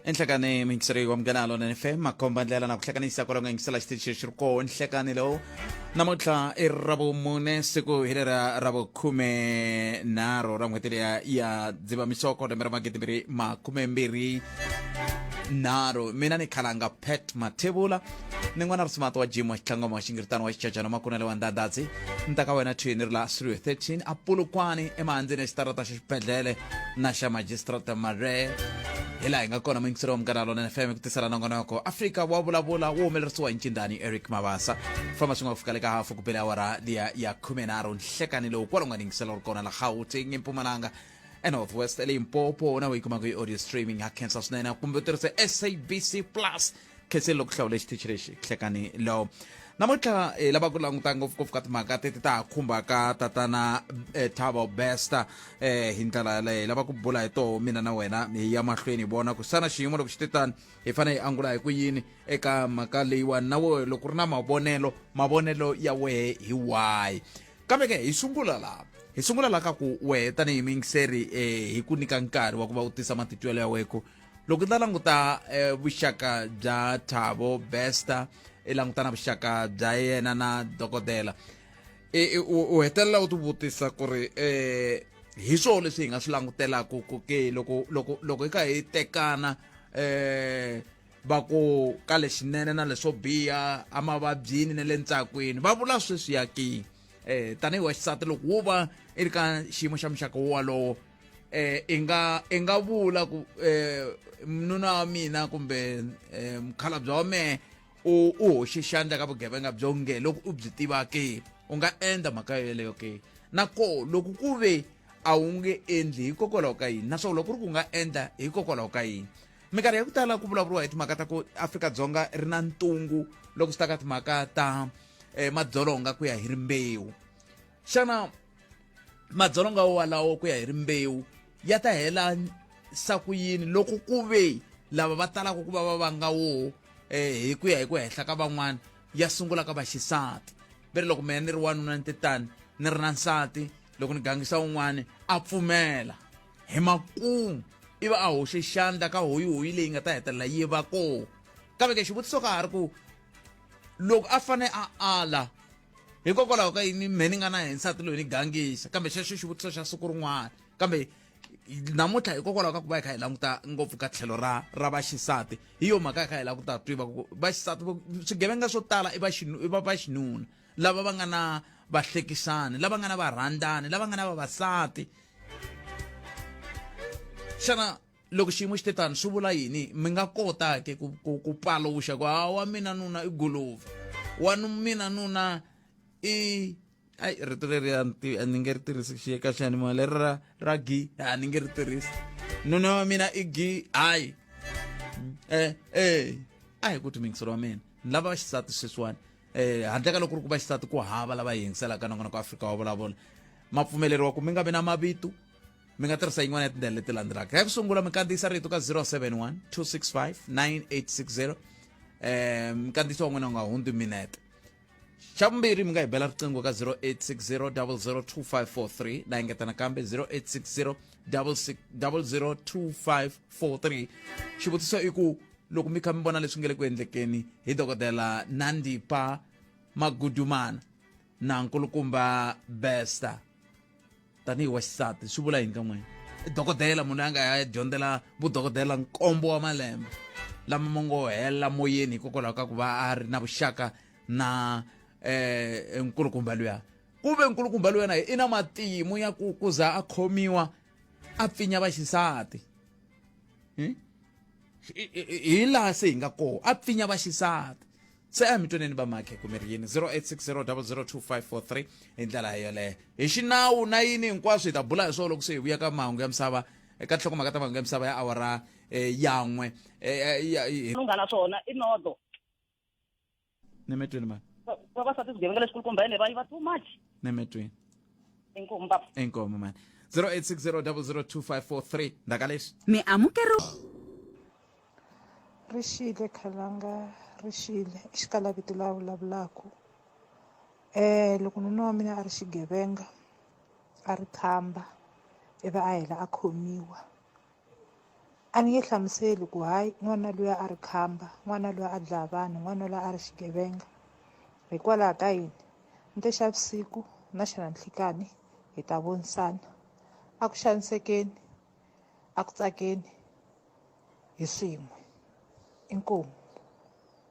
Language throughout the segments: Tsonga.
Enhlekani miyingiseri wa Munghana Lonene FM, makomba ndlela na ku hlekanisa kwalaho nga yingisela xitichi xi ri koho nhlekani lowu. Namuntlha i Ravumune, siku hi lera ra vukhume nharhu ra n'hweti leya ya Dzivamisoko, lembe ra 2023. Mina ni khalanga Pat Mathebula, ni n'wana risimato wa Jim wa Xitlangoma wa Xingiritano wa Xichachana Makunele wa Ndandadzi. Ntaka wena thwini ri la Studio 13 a Polokwane emahandzeni ya xitarata xa xibedhlele na xa Magistrata Mare. Hi laha hi nga kona muyingiseri wa Munghana Lonene FM ku tisela nongonoko Afrika wa vulavula wu humelerisiwa hi Ncindani Eric Mabasa. Famba swin'we ku fika le ka hafu ku bele awara liya ya 13 nhlekani lowu kwalo nga yingisela uri kona la Gauteng, eMpumalanga, eNorth West, eLimpopo na u yi kumaka hi audio streaming. Ha khensa swinene kumbe u tirhise SABC Plus. Khensile loko hlawule xitichi lexi hlekani lowu. Namuntlha hi lava ku languta ngopfungopfu ka timhaka teti ta ha khumbaka tatana Thabo Bester hi ndlela yaleyo. Hi lava ku bula hi toho mina na wena hi ya mahlweni hi vona ku xana xiyimo loko xi te tani hi fanele hi angula hi ku yini eka mhaka leyiwani, na wehe loko ri na mavonelo, mavonelo ya wehe hi wahi. Kambe ke hi sungula laha, hi sungula laha ka ku wehe tanihi muyingiseri hi ku nyika nkarhi wa ku va u tisa matitwelo ya wehe ku loko i ta languta vuxaka bya Thabo Bester, i languta na vuxaka bya yena na dokodela, u hetelela u tivutisa ku ri hi swona leswi hi nga swi langutelaka ku ke loko loko loko hi kha hi tekana va ku ka lexinene na leswo biha emavabyini na le ntsakweni va vula sweswi ya ke tanihi wa xisati loko wo va i ri ka xiyimo xa muxaka wolowo i nga i nga vula ku nuna wa mina kumbe mukhalabye wa mehe u u hoxe xandla ka vugevenga byo nge loko u byi tiva ke u nga endla mhaka yoyeleyo ke na koho loko ku ve a wu nge endli hikokwalaho ka yini, naswona loko ku ri ku nga endla hikokwalaho ka yini. Minkarhi ya ku tala ku vulavuriwa hi timhaka ta ku Afrika-Dzonga ri na ntungu loko swi ta ka timhaka ta madzolonga ku ya hi rimbewu. Xana madzolonga walawo ku ya hi rimbewu ya ta hela sa ku yini loko ku ve lava va talaka ku va va vanga woho hi ku ya hi ku hehla ka van'wana ya sungula ka vaxisati? Ve ri loko mina ni ri wanuna ni titani ni ri na nsati, loko ni gangisa un'wana a pfumela hi makumu ivi a hoxe xandla ka hoyihoyi leyi nga ta hetelela yi va koho. Kambe ke xivutiso ka ha ri ku loko a fane a ala hikokwalaho ka yini mehe ni nga na nsati loyi ni gangisa? Kambe xexo xivutiso xa siku rin'wana. Kambe namuntlha hikokwalaho ka ku va hi kha hi languta ngopfu ka tlhelo ra ra vaxisati, hi yo mhaka hi kha hi lava ku ta tiva ku vaxisati swigevenga swo tala i va vaxinuna lava va nga na vahlekisani, lava nga na varhandzani, lava nga na vavasati. Xana loko xiyimo xi te tano swi vula yini? Mi nga kota ke ku ku ku paluxa ku ha wa mina nuna i guluva, wa mina nuna i ai rito leri a ni nge ri tirhisi xi eka xiyanimoya leri ra ra gi, a ni nge ri tirhisi. Nuna wa mina i gi, hayi a hi ku ti mingiselo wa mina ni lava vaxisati sweswiwani handle ka loko ku ri ku vaxisati ku hava lava yingiselaka nongonoko Afrika wa vulavula. Ma pfumeleriwa ku mi nga vi na mavito, mi nga tirhisa yin'wana ya tindlela leti landzelaka. Ya ku sungula, mi kandziyisa rito ka 071 265 9860. Nkandziyiso wa n'wina u nga hundzi minete. Xa vumbirhi, mi nga hi bela riqingho ka 0860 002543. Na engeta nakambe 0860 002543. Xivutiso i ku loko mi kha mi vona leswi nge le ku endlekeni hi dokodela Nandipha Magudumana na nkulukumba Bester tanihi wa xisati swi vula yini ka n'wina? I dokodela, munhu a nga ya dyondzela vudokodela nkombo wa malembe lama ma ngo hela moyeni hikokwalaho ka ku va a ri na vuxaka na nkulukumba luya. Ku ve nkulukumba luya na i na matimu ya ku ku za a khomiwa a pfinya vaxisati. Hi laha se hi nga koho a pfinya vaxisati. Se a mi twaneni va makhe ku mi ri yini 0860002543 hi ndlela yoleyo hi xinawu na yini hinkwaswo hi ta bula hi swona loko se hi vuya ka mahungu ya misava, eka nhlokomhaka ta mahungu ya misava ya awara yan'we. Lungha na swona i nodo. Nemetweni mani. Vavasati swigevenga leswikulukumba ene va yiva too much. Nemetweni. Inkomu baba. Inkomu mani. 0860002543 ndaka leswi. Mi amukeriwa. Ri xile khalanga ri xile i xikalavito la vulavulaka. Loko nuna wa mina a ri xigevenga a ri khamba ivi a hela a khomiwa. A ni nge hlamuseli ku hayi n'wana luya a ri khamba, n'wana luya a dlaya vanhu, n'wana luya a ri xigevenga. Hikwalaho ka yini? Ni te xa vusiku na xa na nhlikani hi ta vonisana. A ku xanisekeni, a ku tsakeni hi swin'we. Inkomu.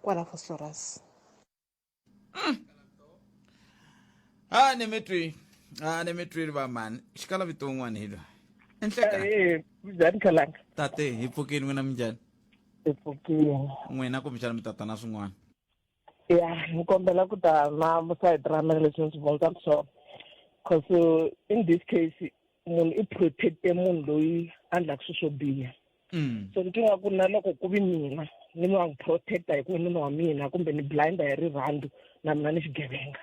Kwala Vosloorus. A ni mi twi, a ni mi twile va mhani. Xikala vito un'wana hi loyi. Enhleka. Eh, njhani Khalanga? Tate, hi pfukile n'wina minjhani? Hi pfukile. N'wina kumbexana mi tata na swin'wana. Ya, ni kombela ku ta na sayiti ra mina leswi ni swi vonisaka swona. Cause in this case munhu i protecte munhu loyi a endlaka swilo swo biha. So ni twa nga ku na loko ku vi mina ni wa n'wi protecta hi ku nuna wa mina kumbe ni blinda hi rirhandzu na mina ni xigevenga.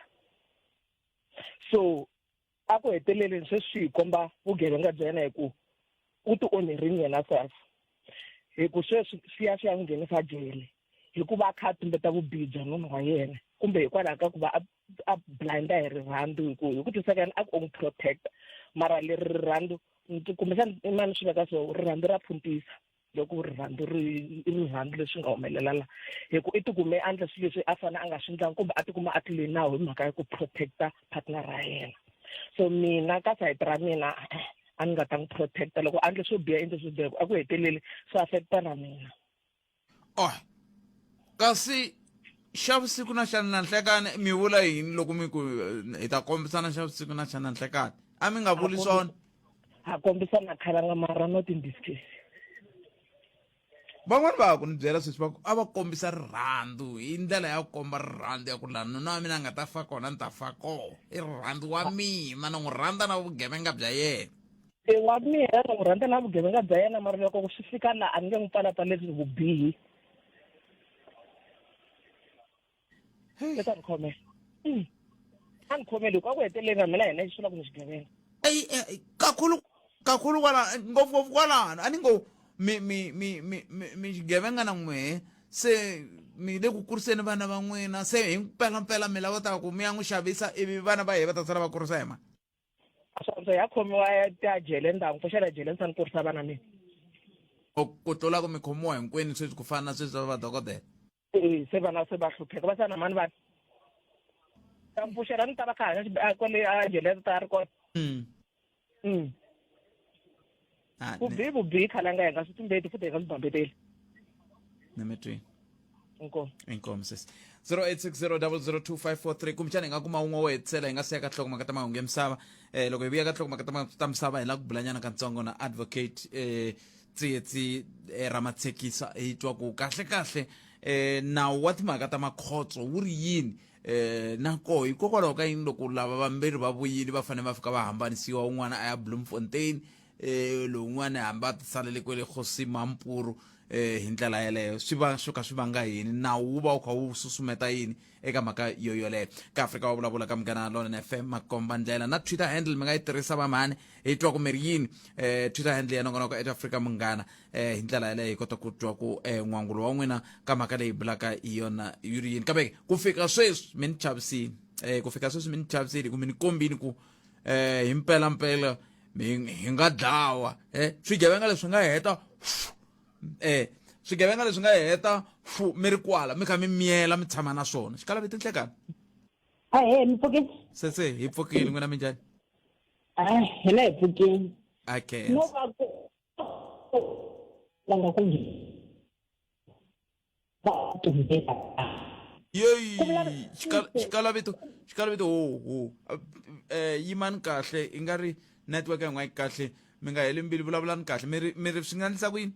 So a ku heteleleni sweswi swi hi komba vugevenga bya yena hi ku u ti onherini yena self. Hi ku sweswi swi ya swi ya n'wi nghenisa jele hikuva a kha a tumbeta vubihi bya nuna wa yena kumbe hikwalaho ka ku va a blinda hi rirhandzu hi ku hi ku twisisa ka yena a ku u n'wi protecta mara leri rirhandzu kumbexana i mani swi veka so rirhandzu ra phuntisa loko rirhandzu ri i rirhandzu leswi nga humelela la hi ku i tikume a endla swilo leswi a fanele a nga swi endlangi kumbe a tikuma a tlule nawu hi mhaka ya ku protecta partner ra yena. So mina ka sayiti ra mina a ni nga ta n'wi protecta loko a endle swo biha endle swo biha a ku heteleli swi affecta na mina. Oh, kasi xa vusiku na xa na nhlekani mi vula yini loko mi ku hi ta kombisana xa vusiku na xa na nhlekani? A mi nga vuli swona? Ha kombisana khalanga mara not in this case. Van'wani va ku ni byela sweswi va ku a va kombisa rirhandzu hi ndlela ya ku komba rirhandzu ya ku laha nuna wa mina a nga ta fa kona ni ta fa koho i rirhandzu wa mina ni n'wi rhandza na vugevenga bya yena. I wa mina ni n'wi rhandza na vugevenga bya yena mara loko swi fika laha a ni nge n'wi pfalapfaleli vubihi. Ni ta ni khomela. A ni khomeli hikuva ku heteleleni na mina hina xi swi ku ni xigevenga. Eyi kakhulu kakhulu kwala ngopfungopfu kwalano a ni ngo mi mi mi mi mi mi xigevenga na n'wehe se mi le ku kuriseni vana va n'wina se hi mpelampela mi lava ta ku mi ya n'wi xavisa ivi vana va yehe va ta sala va kurisa hi mani. Swa ya khomiwa ya jele ni ta n'wi pfuxela jele ni sa ni kurisa vana mina. Ku tlula ku mi khomiwa hinkwenu sweswi ku fana na sweswi va vadokodela. E se vana se va hlupheka va sana mani vana. Ta n'wi pfuxela ni ta va kha hanya kwale a jele ta ri kona. Vubihi vubihi khalanga hi nga swi tumbeti futhi hi nga swi bambeteli. Ni mi twini. Inkomu. Inkomu sesi. 0860002543 kumbexana hi nga kuma wun'we wo hetisela hi nga siya ka nhlokomhaka ta mahungu ya misava. Loko hi vuya ka nhlokomhaka ta misava hi lava ku bulanyana katsongo na advocate Tsietsi Ramatshekisa hi twa ku kahle kahle nawu wa timhaka ta makhotso wu ri yini na koho hikokwalaho ka yini loko lava vambirhi va vuyile va fanele va fika va hambanisiwa un'wana a ya Bloemfontein lowun'wana hambi a tisalele kwele Kgosi Mampuru hi ndlela yeleyo swi va swo ka swi vanga yini nawu wu va wu kha wu susumeta yini eka mhaka yo yoleyo. Ka Afrika wa vulavula ka Munghana Lonene FM makomba ndlela na Twitter handle mi nga yi tirhisa va mhani hi twa ku mi ri yini Twitter handle ya nongonoko at Afrika Munghana hi ndlela yaleyo hi kota ku twa ku n'wangulo wa n'wina ka mhaka leyi bulaka hi yona yi ri yini. Kambe ku fika sweswi mi ni chavisile, ku fika sweswi mi ni chavisile ku mi ni kombini ku hi mpela mpela mi hi nga dlawa swigevenga leswi nga heta swigevenga leswi nga heta fu mi ri kwala mi kha mi miyela mi tshama na swona. Xikala vito nhlekani. Ahee, mi pfukile? Sese hi pfukile n'wina minjhani? Ah, hina hi pfukile. Okay. No va ku va nga ku va tumbeta. Yeyi, xikala vito, xikala vito ho ho. Yimani kahle i nga ri network ya n'wa yi kahle mi nga heli mbilu vulavulani kahle mi ri mi ri swi nga endlisa ku yini?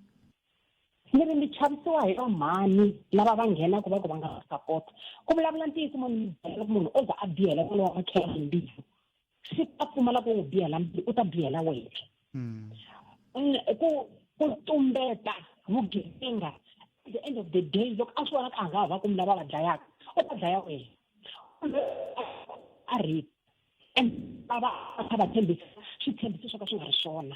Ni ri mi chavisiwa hi vamhani lava va nghenaka va ku va nga support. Ku vulavula ntiyiso munhu munhu o za a bihela n'wana wa makhelwani mbilu. Swi ta pfumala ku n'wi bihela mbilu u ta bihela wena. Ku ku tumbeta vugevenga at the end of the day loko a swi vona ku a nga ha va kumi lava va dlayaka u ta dlaya wena. A rape and va va kha va tshembisa switshembiso swo ka swi nga ri swona.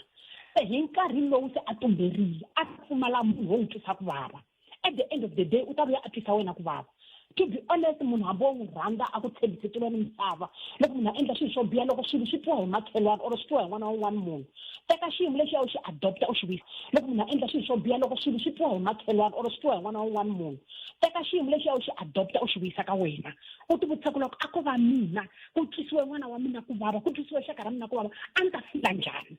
Se hi nkarhi lowu se a tumberile a pfumala munhu wo n'wi twisa ku vava. At the end of the day u ta vuya a twisa wena ku vava. To be honest, munhu hambi wo n'wi rhandza a ku tshembisi tilo ni misava. Loko munhu a endla swilo swo biha, loko swilo swi twiwa hi makhelwani or swi twiwa hi n'wana wa un'wana munhu, teka xiyimo lexiya u xi adopta u xi vuyisa. Loko munhu a endla swilo swo biha, loko swilo swi twiwa hi makhelwani or swi twiwa hi n'wana wa un'wana munhu, teka xiyimo lexiya u xi adopta u xi vuyisa ka wena. U tivutisa ku loko a ko va mina, ku twisiwe n'wana wa mina ku vava, ku twisiwe xaka ra mina ku vava, a ni ta fila njhani?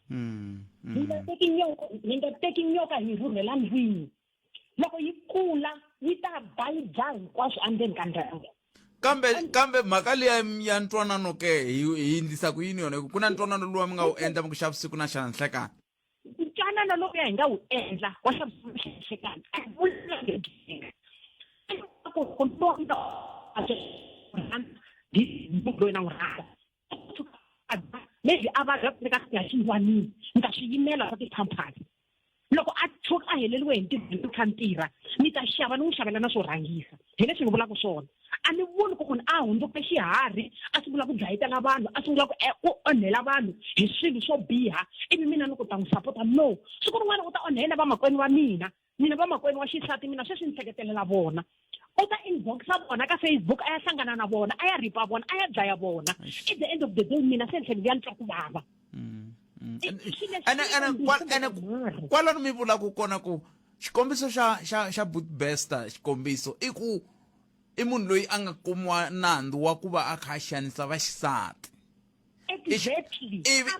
Hi nga teki nyoka, hi nga teki nyoka hi rhurhela ndlwini. Loko yi kula yi ta ba yi dlaya hinkwaswo endzeni ka ndyangu. Kambe kambe mhaka liya ya ntwanano ke hi hi endlisa ku yini yona? Hi ku ku na ntwanano luwa mi nga wu endla mi ku xa vusiku na xa nhlekani. Ntwanano lowuya hi nga wu endla wa xa vusiku na xa nhlekani a hi vuli vugevenga. Ku ku loyi na n'wi rhandza maybe a vabya ku ka ya xindlwanini ni ta swi yimela swa ti-pampers. Loko a tshuka a heleriwe hi ntirho ni kha ni tirha ni ta xava ni n'wi xavela na swo rhangisa. Hi leswi ni vulaka swona. A ni voni ku munhu a hundzuka xiharhi a sungula ku dlayetela vanhu a sungula ku ku onhela vanhu hi swilo swo biha ivi mina ni ku ta n'wi sapota no. Siku rin'wana u ta onhela vamakwenu va mina mina vamakwenu wa xisati mina sweswi ni hleketelela vona. U ta inboxa vona ka Facebook a ya hlangana na vona a ya ripa vona a ya dlaya vona. At the end of the day mina se ni tlhela ni vuya ni twa ku vava. Ene ene ene kwalano mi vulaka kona ku xikombiso xa xa xa Butbester xikombiso i ku i munhu loyi a nga kumiwa nandzu wa ku va a kha a xanisa vaxisati. Exactly. Ivi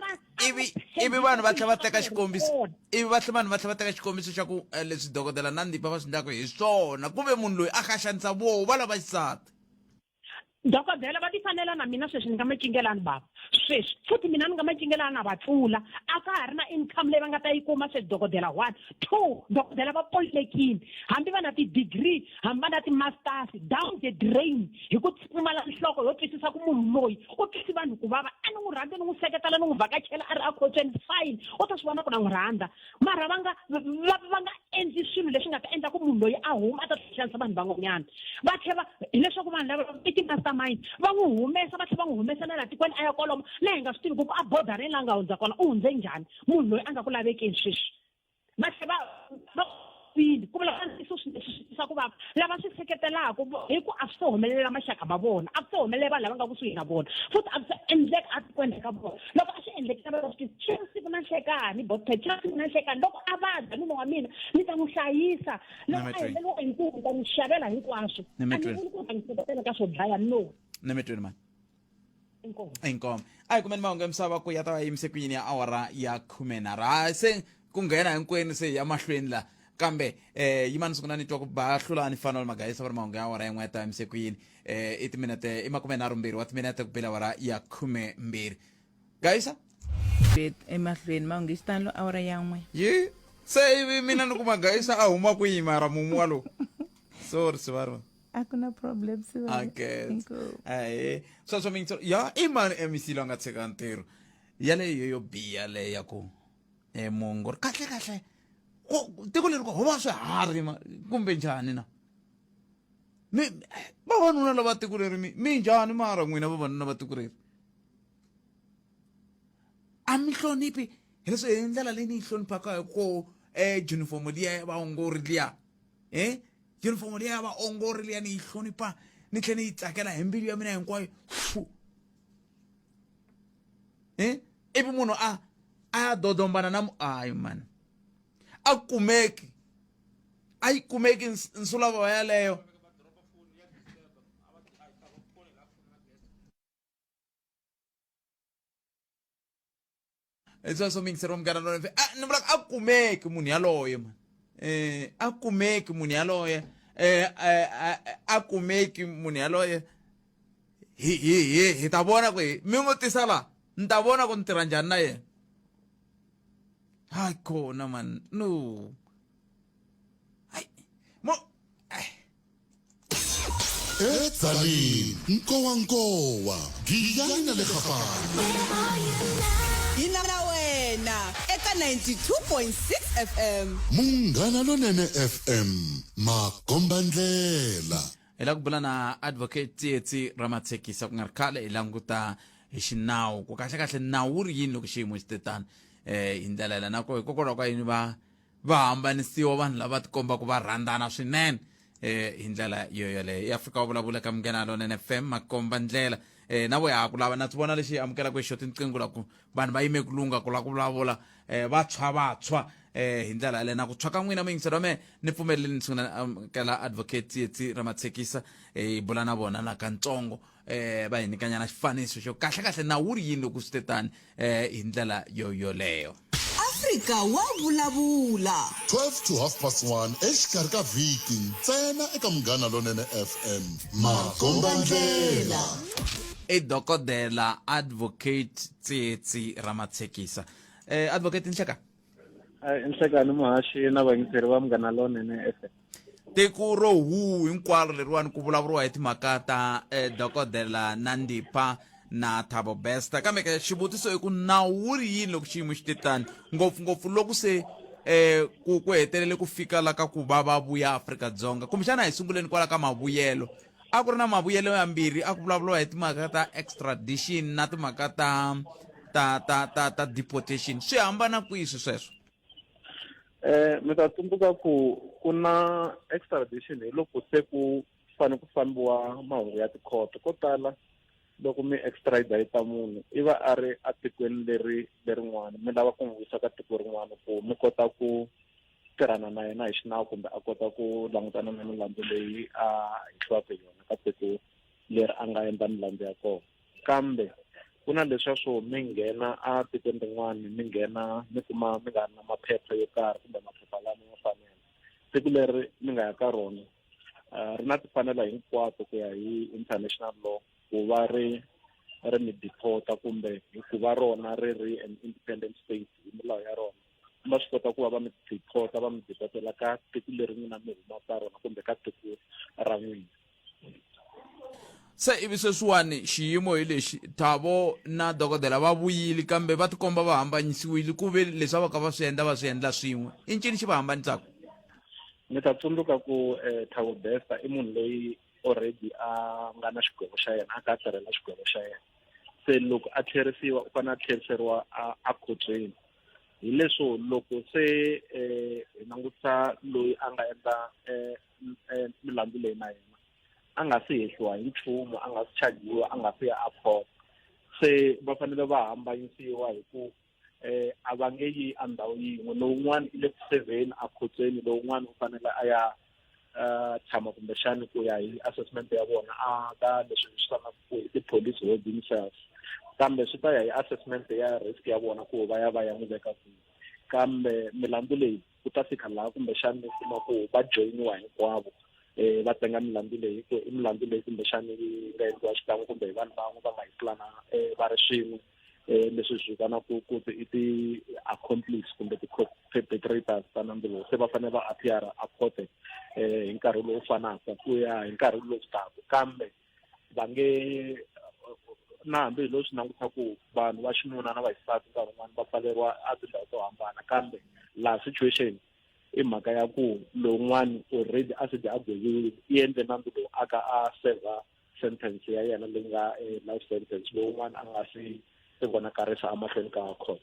ivi ivi vanhu va tlhela va teka xikombiso ivi va tlhela vanhu va tlhela va teka xikombiso xa ku eh, leswi dokodela Nandipha va swi endlaka hi swona ku ve munhu loyi a kha a xanisa voho va lava xisati. Dokodela va ti fanela na mina sweswi ni nga macingelani bava sweswi futhi mina ni nga macingelani na va tlula a ka ha ri na income leyi va nga ta yi kuma sweswi dokodela one two dokodela va polekile hambi va na ti-degree hambi va na ti-masters down the drain hi ku pfumala nhloko yo twisisa ku munhu loyi u twisi vanhu ku vava a ni n'wi rhandzi ni n'wi seketela ni n'wi vhakachela a ri akhotsweni fine u ta swi vona ku na n'wi rhandza mara va nga va va nga endli swilo leswi nga ta endla ku munhu loyi a huma a ta xanisa vanhu van'wanyana va tlhela hileswaku vanhu lava i ti-mastermind va n'wi humesa va tlhela va n'wi humesa na laha tikweni a ya kolomo laha hi nga swi tivi ku a bodareni laha nga hundza kona u hundze njhani munhu loyi a nga ku lavekeni sweswi va tlhela va va ku vula ntiyiso swi leswi swi twisa ku vava lava swi seketelaka hi ku a swi se humelela maxaka ma vona a swi se humelela vanhu lava nga kusuhi na vona futhi a swi se endleka a tikweni ka vona loko a swi endlekela va swi xa siku na nhlekani botpet xa siku na nhlekani loko a vabya nuna wa mina ni ta n'wi hlayisa loko a heleriwa hi ntirho ni ta n'wi xavela hinkwaswo a ni vuli ku ta n'wi seketela ka swo dlaya no nemetweni mani inkomo a hi kumeni mahungu ya misava ku ya ta va yimise ku yini ya awara ya khumenharhu ha se ku nghena hinkwenu se ya mahlweni la kambe eh yimani sungula ni twa ku ba hlulani fanele magayisa va ri mahungu ya awara yin'we ya ta yimise ku yini eh i timinete i makumenharhu mbirhi wa timinete ku bela awara ya khume mbirhi gayisa emahlweni mahungu hi xitalo awara ya n'we yi se ivi mina ni kuma gayisa a huma kwihi mara mumu wa lowu sorry sivarona a ku na problem okay ahe sweswo mi ya i mani mec loyi a nga tshika ntirho yaleyo yo biha leyo ya ku um muongori kahle kahle tiko leri ko va swiharhi kumbe njhani na mi vavanuna lava tiko leri mi mi njhani mara n'wina vavanuna va tiko leri a mi hloniphi hileswi hi ndlela leyi ni yi hloniphaka hi ko um junifomo liya ya vaongori liya e junifomo liya ya vaongori liya ni yi hlonipha ni tlhela ni yi tsakela hi mbilu ya mina hinkwayo fu e ivi munhu a a ya dodombana na ayi mani a kumeki a yi kumeki nsulavava yaleyo sweswo miyingiseri wa munghana lona ni vula a kumeki munhu yaloye mani eh a kumeki munhu yaloye eh a kumeki munhu yaloye hi hi hi hi ta vona ku mi n'wi tisa la ni ta vona ku ni tirha njhani na yena hayi khona man no hayi mo Edzaleni nkowankowa giyani na le gapane Hi na wena eka 92.6 FM. Munghana Lonene FM makombandlela Hi lava ku bula na Advocate Tsietsi Ramatshekisa ku nga ri khale hi languta hi xinawu ku kahle kahle nawu wu ri yini loko xiyimo xi te tano eh hi ndlela yaleyo na ko hikokwalaho ka yini va va hambanisiwa vanhu lava tikombaka va rhandzana swinene. eh hi ndlela yo yoleyo eAfrika wa vulavula ka Munghana Lonene FM makomba ndlela eh na voya ku lava na swi vona lexi amukelaka xo tinqingho la ku vanhu va yime ku lunga ku lava ku vulavula eh va tshwa va tshwa eh hi ndlela yaleyo na ku tshwa ka n'wina muyingiseri wa mehe ni pfumeleleni ni sungula amukela advocate Tsietsi Ramatshekisa eh hi bula na vona la kantsongo eh va hi nyikanyana xifaniso xo kahle kahle nawu wu ri yini loko swi te tani eh hi ndlela yo yoleyo. Afrika wa vulavula. 12 to half past 1 exikarhi ka vhiki ntsena eka Munghana Lonene FM. Makombandlela. I dokodela Advocate Tsietsi Ramatshekisa. Eh Advocate Nhleka. Nhlekani muhaxi na vayingiseri va Munghana Lonene FM. Tiko ro hu hinkwaro leriwani ku vulavuriwa hi timhaka ta eh, dokodela Nandipha na Thabo Bester. Kambe ke xivutiso i ku nawu wu ri yini loko xiyimo xi te tani, ngopfungopfu loko se eh ku ku hetelele ku fika la ka ku va va vuya Afrika-Dzonga. Kumbexana hi sunguleni kwala ka mavuyelo. A ku ri na mavuyelo yambirhi, a ku vulavuriwa hi timhaka ta extradition na timhaka ta ta ta ta ta deportation. Swi hambana kwihi swi sweswo? Eh mi ta tsundzuka ku ku na extradition hi loko se ku fane ku fambiwa mahungu ya tikhoto ko tala loko mi extradite munhu i va a ri atikweni leri lerin'wana mi lava ku n'wi yisa ka tiko rin'wana ku mi kota ku tirhana na yena hi xinawu kumbe a kota ku langutana na milandzu leyi a hehliwaka hi yona ka tiko leri a nga endla milandzu ya kona kambe ku na leswiya swo mi nghena a tikweni rin'wana mi nghena mi kuma mi nga ri na maphepha yo karhi kumbe maphepha lama ma fanela tiko leri mi nga ya ka rona ri na timfanelo hinkwato ku ya hi international law ku va ri ri mi deporta kumbe hi ku va rona ri ri an independent state hi milawu ya rona va swi kota ku va va mi deporta va mi deportela ka tiko leri n'wina mi humaka ka rona kumbe ka tiko ra n'wina. Se ivi sweswiwani xiyimo hi lexi, Thabo na dokodela va vuyile kambe va tikomba va hambanyisiwile ku ve leswi a va ka va swi endla va swi endla swin'we. I ncini xi va hambanisaka? Mi ta tsundzuka ku Thabo Bester i munhu loyi already a nga na xigwevo xa yena, a ka a tirhela xigwevo xa yena. Se loko a tlherisiwa u fanele a tlheriseriwa a a khotsweni. Hi leswo loko se hi langutisa loyi a nga endla milandzu leyi na yena a nga si hehliwa hi nchumu a nga si chajiwa a nga si ya a court se va fanele va hambanyisiwa hi ku eh a va nge yi endhawu yin'we lowun'wana i le ku sevheni akhotsweni lowun'wana u fanele a ya tshama kumbexani ku ya hi assessment ya vona a ka leswi swi vitanaka ku i ti-police holding cells kambe swi ta ya hi assessment ya risk ya vona ku va ya va ya n'wi veka kwihi kambe milandzu leyi ku ta fika laha kumbexani mi kuma ku va joyiniwa hinkwavo um va tenga milandzu leyi ku i milandzu leyi kumbexani yi nga endliwa xikan'we kumbe hi vanhu van'we va nga yi pulana um va ri swin'we um leswi swi vitanaka ku i ti-accomplice kumbe ti-perpetrators ta nandzu lowu se va fanele va appear-a a court um hi nkarhi lowu fanaka ku ya hi nkarhi lowu taka kambe va nge na hambi hi lo swi languta ku vanhu va xinuna na va xisati nkarhi wun'wani va pfaleriwa a tindhawu to hambana kambe laha situation i mhaka ya ku lowun'wani already a se a gweviwile i endle nandzu lowu a ka a serva sentence ya yena leyi nga life sentence lowun'wana a nga si ti vonakarisa emahlweni ka court.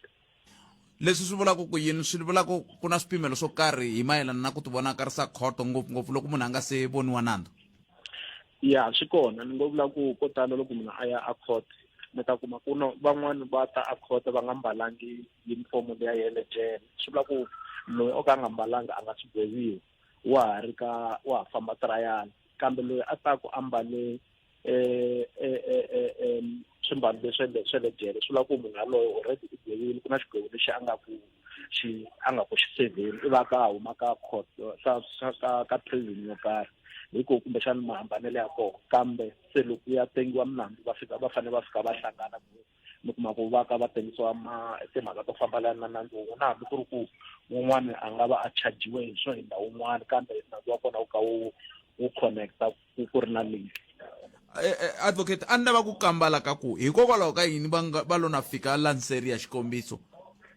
Leswi swi vulaka ku yini? Swi vula ku ku na swipimelo swo karhi hi mayelana na ku tivonakarisa khoto, ngopfungopfu loko munhu a nga se voniwa nandzu? Ya, swi kona. Ni ngo vula ku ko tala loko munhu a ya a court mi ta kuma ku no van'wani va ta a court va nga mbalangi yunifomo liya ya le jele. Swi vula ku loyi o ka a nga mbalanga a nga si gweviwa, wa ha ri ka wa ha famba trial. Kambe loyi a taku a mbale swimbalo leswi swa le jele swi vula ku munhu yaloye already u gweviwile ku na xigwevo lexi a nga ku xi a nga ku xi sevheni i va ka huma ka court ka ka ka prison yo karhi hi ku kumbexana mahambanelo ya kona kambe se loko ya tengiwa milandzu va fika va fanele va fika va hlangana ku mi kuma ku va ka va tengisiwa ma timhaka to fambelana na nandzu wun'we na hambi ku ri ku wun'wana a nga va a chajiwe hi swo hundza wun'wana kambe nandzu wa kona wu ka wu wu connecta ku ku ri na link. Advocate a ni lava ku kambala ka ku hikokwalaho ka yini va nga va lo na fika Lanseria xikombiso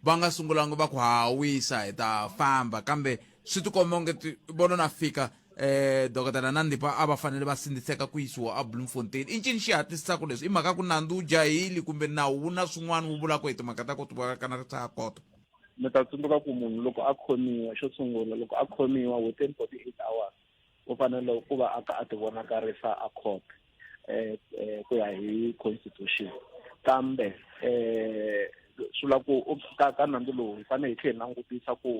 va nga sungulanga va ku ha wisa hi ta famba kambe swi tikomba onge vo lo na fika eh dokodela Nandipha a va fanele va sindziseka ku yisiwa a Bloemfontein i ncini xi hatlisaka leswi i mhaka ku nandzu wu jahile kumbe nawu wu na swin'wana wu vulaka hi timhaka ta ku tivonakarisa koto. Mi ta tsundzuka ku munhu loko a khomiwa xo sungula loko a khomiwa within 48 hours. u fanele ku va a ka a ti vonakarisa a court eh, eh ku ya hi constitution kambe eh swi vula ku ka ka nandzu lowu hi fanele hi tlhela hi langutisa ku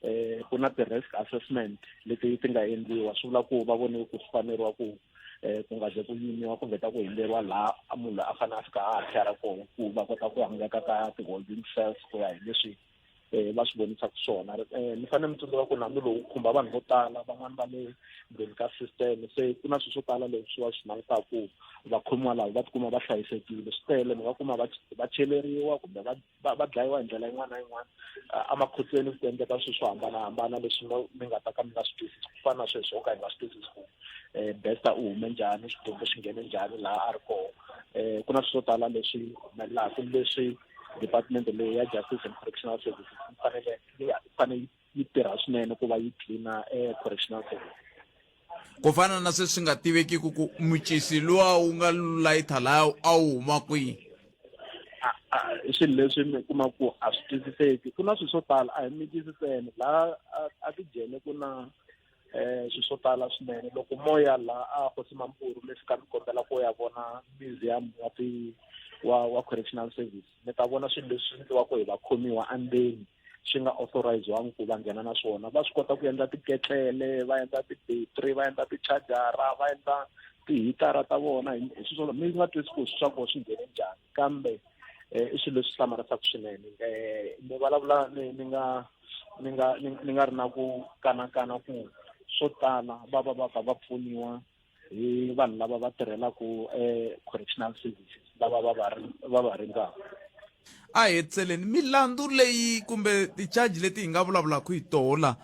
eh ku na ti-risk assessment leti ti nga endliwa swi vula ku va vone ku swi faneriwa ku eh ku nga ze ku yimiwa ku vheta ku hinderiwa laha munhu loyi a fanele a fika a appear kona ku va kota ku hangaka ka ti-holding cells ku ya hi leswi eh va swi vonisaka swona eh mi fanele mi tsundzuka ku nandzu lowu khumba vanhu vo tala van'wani va le ndzeni ka system se ku na swilo swo tala leswi va swi langutaka ku vakhomiwa lava va tikuma va hlayisekile swi tele mi nga kuma va va cheleriwa kumbe va va va dlayiwa hi ndlela yin'wana na yin'wana emakhotsweni ku endleka swilo swo hambanahambana leswi mi nga ta ka mi nga swi twisisi ku fana na sweswo ka hi nga swi twisisi ku um Bester u hume njhani xidumbu xi nghene njhani laha a ri kona um ku na swilo swo tala leswi humelelaka leswi department leyi ya justice and correctional services yi fanele yi fanele yi tirha swinene ku va yi clean-a eh, correctional service ku fana na sweswi swi nga tivekiku ku mucisi luwa wu nga layitha laya a wu huma kwihi i swilo leswi mi kuma ku a swi twisiseki ku na swilo swo tala a hi micisi ntsena laha a tijele ku na eh swilo swo tala swinene loko moya la a Kgosi Mampuru mi fika mi kombela ku ya vona museum wa ti wa wa correctional service mi ta vona swilo leswi endliwaka hi vakhomiwa endzeni swi nga authoriziwangi ku va nghena na swona va swi kota ku endla tiketlele va endla ti-battery va endla ti-chargera va endla tihitara ta vona hi swilo mi nga twisi ku swi swa koho swi nghene njhani kambe um i swilo leswi hlamarisaka swinene um ni vulavula ni ni nga ni nga ni nga ri na ku kanakana ku swo tala va va va kha va pfuniwa hi vanhu lava va tirhelaka eh, correctional services lava va va va va rindzaka a hetseleni milandzu leyi kumbe ti-charge leti hi nga vulavulaka hi toho la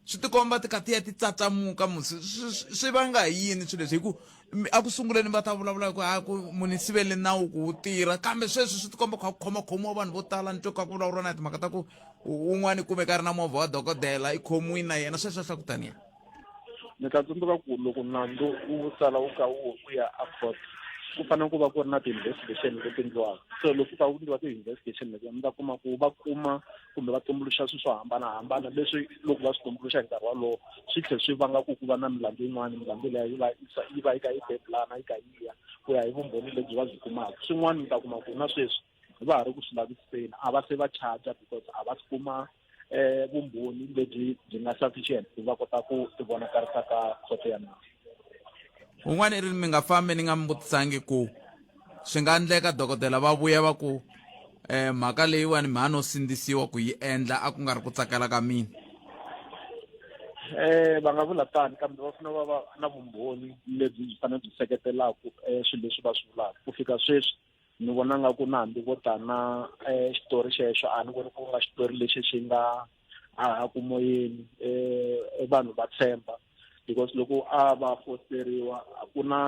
swi tikomba ti kha ti ya ti tsatsamuka musi swi vanga hi yini swilo leswi hi ku a ku sunguleni va ta vulavula ku a ku munhu i sivele nawu ku wu tirha kambe sweswi swi tikomba kha ku khomakhomiwa vanhu vo tala ni twe kha ku vulavuriwa na hi timhaka ta ku un'wana i kumeka a ri na movha wa dokodela i khomiwini na yena sweswo swa ku taniya ni ta tsundzuka ku loko nandzu wu sala wu ka wu ya a court ku fanele ku va ku ri na ti-investigation leti endliwaka so loko ku ka ku endliwa ti-investigation leti mi ta kuma ku va kuma kumbe va tumbuluxa swilo swo hambanahambana leswi loko va swi tumbuluxa hi nkarhi wolowo swi tlhela swi vanga ku ku va na milandzu yin'wana milandzu leyi yi va yi va yi kha yi bebulana yi kha yi ya ku ya hi vumbhoni lebyi va byi kumaka swin'wana mi ta kuma ku na sweswi va ha ri ku swi lavisiseni a va se va charger because a va swi kuma eh vumbhoni lebyi byi nga sufficient ku va kota ku ti vonakarisa ka khoto ya nawu un'wana i ri mi nga fambi ni nga mi vutisangi ku swi nga endleka dokodela va vuya va ku eh mhaka leyiwani mhani o sindzisiwa ku yi endla a ku nga ri ku tsakela ka mina eh va nga vula tani kambe va fanele va va na vumbhoni lebyi byi fanele byi seketelaka eh, swilo leswi va swi vulaka ku fika sweswi ni vona nga ku na hambi vo ta na eh, xitori xexo a ni voni ku nga xitori lexi xi nga hahaku moyeni um vanhu va tshemba because loko a va fosteriwa a ku na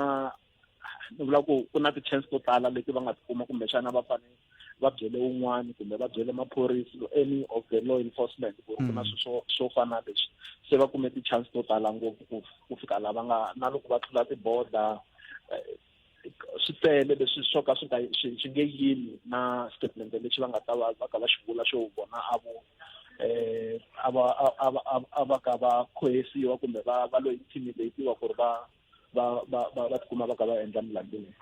ni vula ku ku na ti-chance to tala leti va nga ti kuma kumbexana va fanele va byele un'wana kumbe va byele maphorisa any of the law enforcement ku ri ku na mm. swilo swo fana na leswi se va kume ti-chance to tala ngopfu ku ku fika la va nga na loko va tlula ti-border eh, swi tele leswi swo ka swi nga swi swi nge yimi na statement lexi va nga ta va va ka va xi vula xo vona a vo eh a va a va a va ka va khohesiwa kumbe va va lo intimidatiwa ku ri va va va va va tikuma va ka va endla milandzu leyi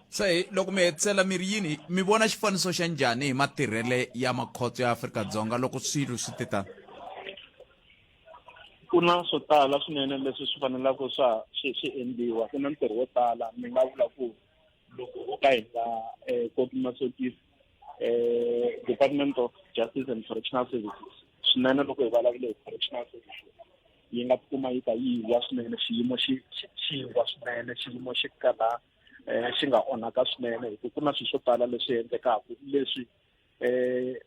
se loko mi hetisela mi ri yini mi vona xifaniso xa njhani hi matirhele ya makhotso ya Afrika-Dzonga loko swilo swi te tano Ku na swo tala swinene leswi swi faneleke swa swi swi endliwa ku na ntirho wo tala ni nga vula ku loko ho ka hi nga um koki masokisi um department of justice and correctional services swinene loko hi vulavule hi correctional services yi nga tikuma yi ka yi wa swinene xiyimo xi xi xi wa swinene xiyimo xi kala um xi nga onhaka swinene hi ku ku na swilo swo tala leswi endlekaka leswi eh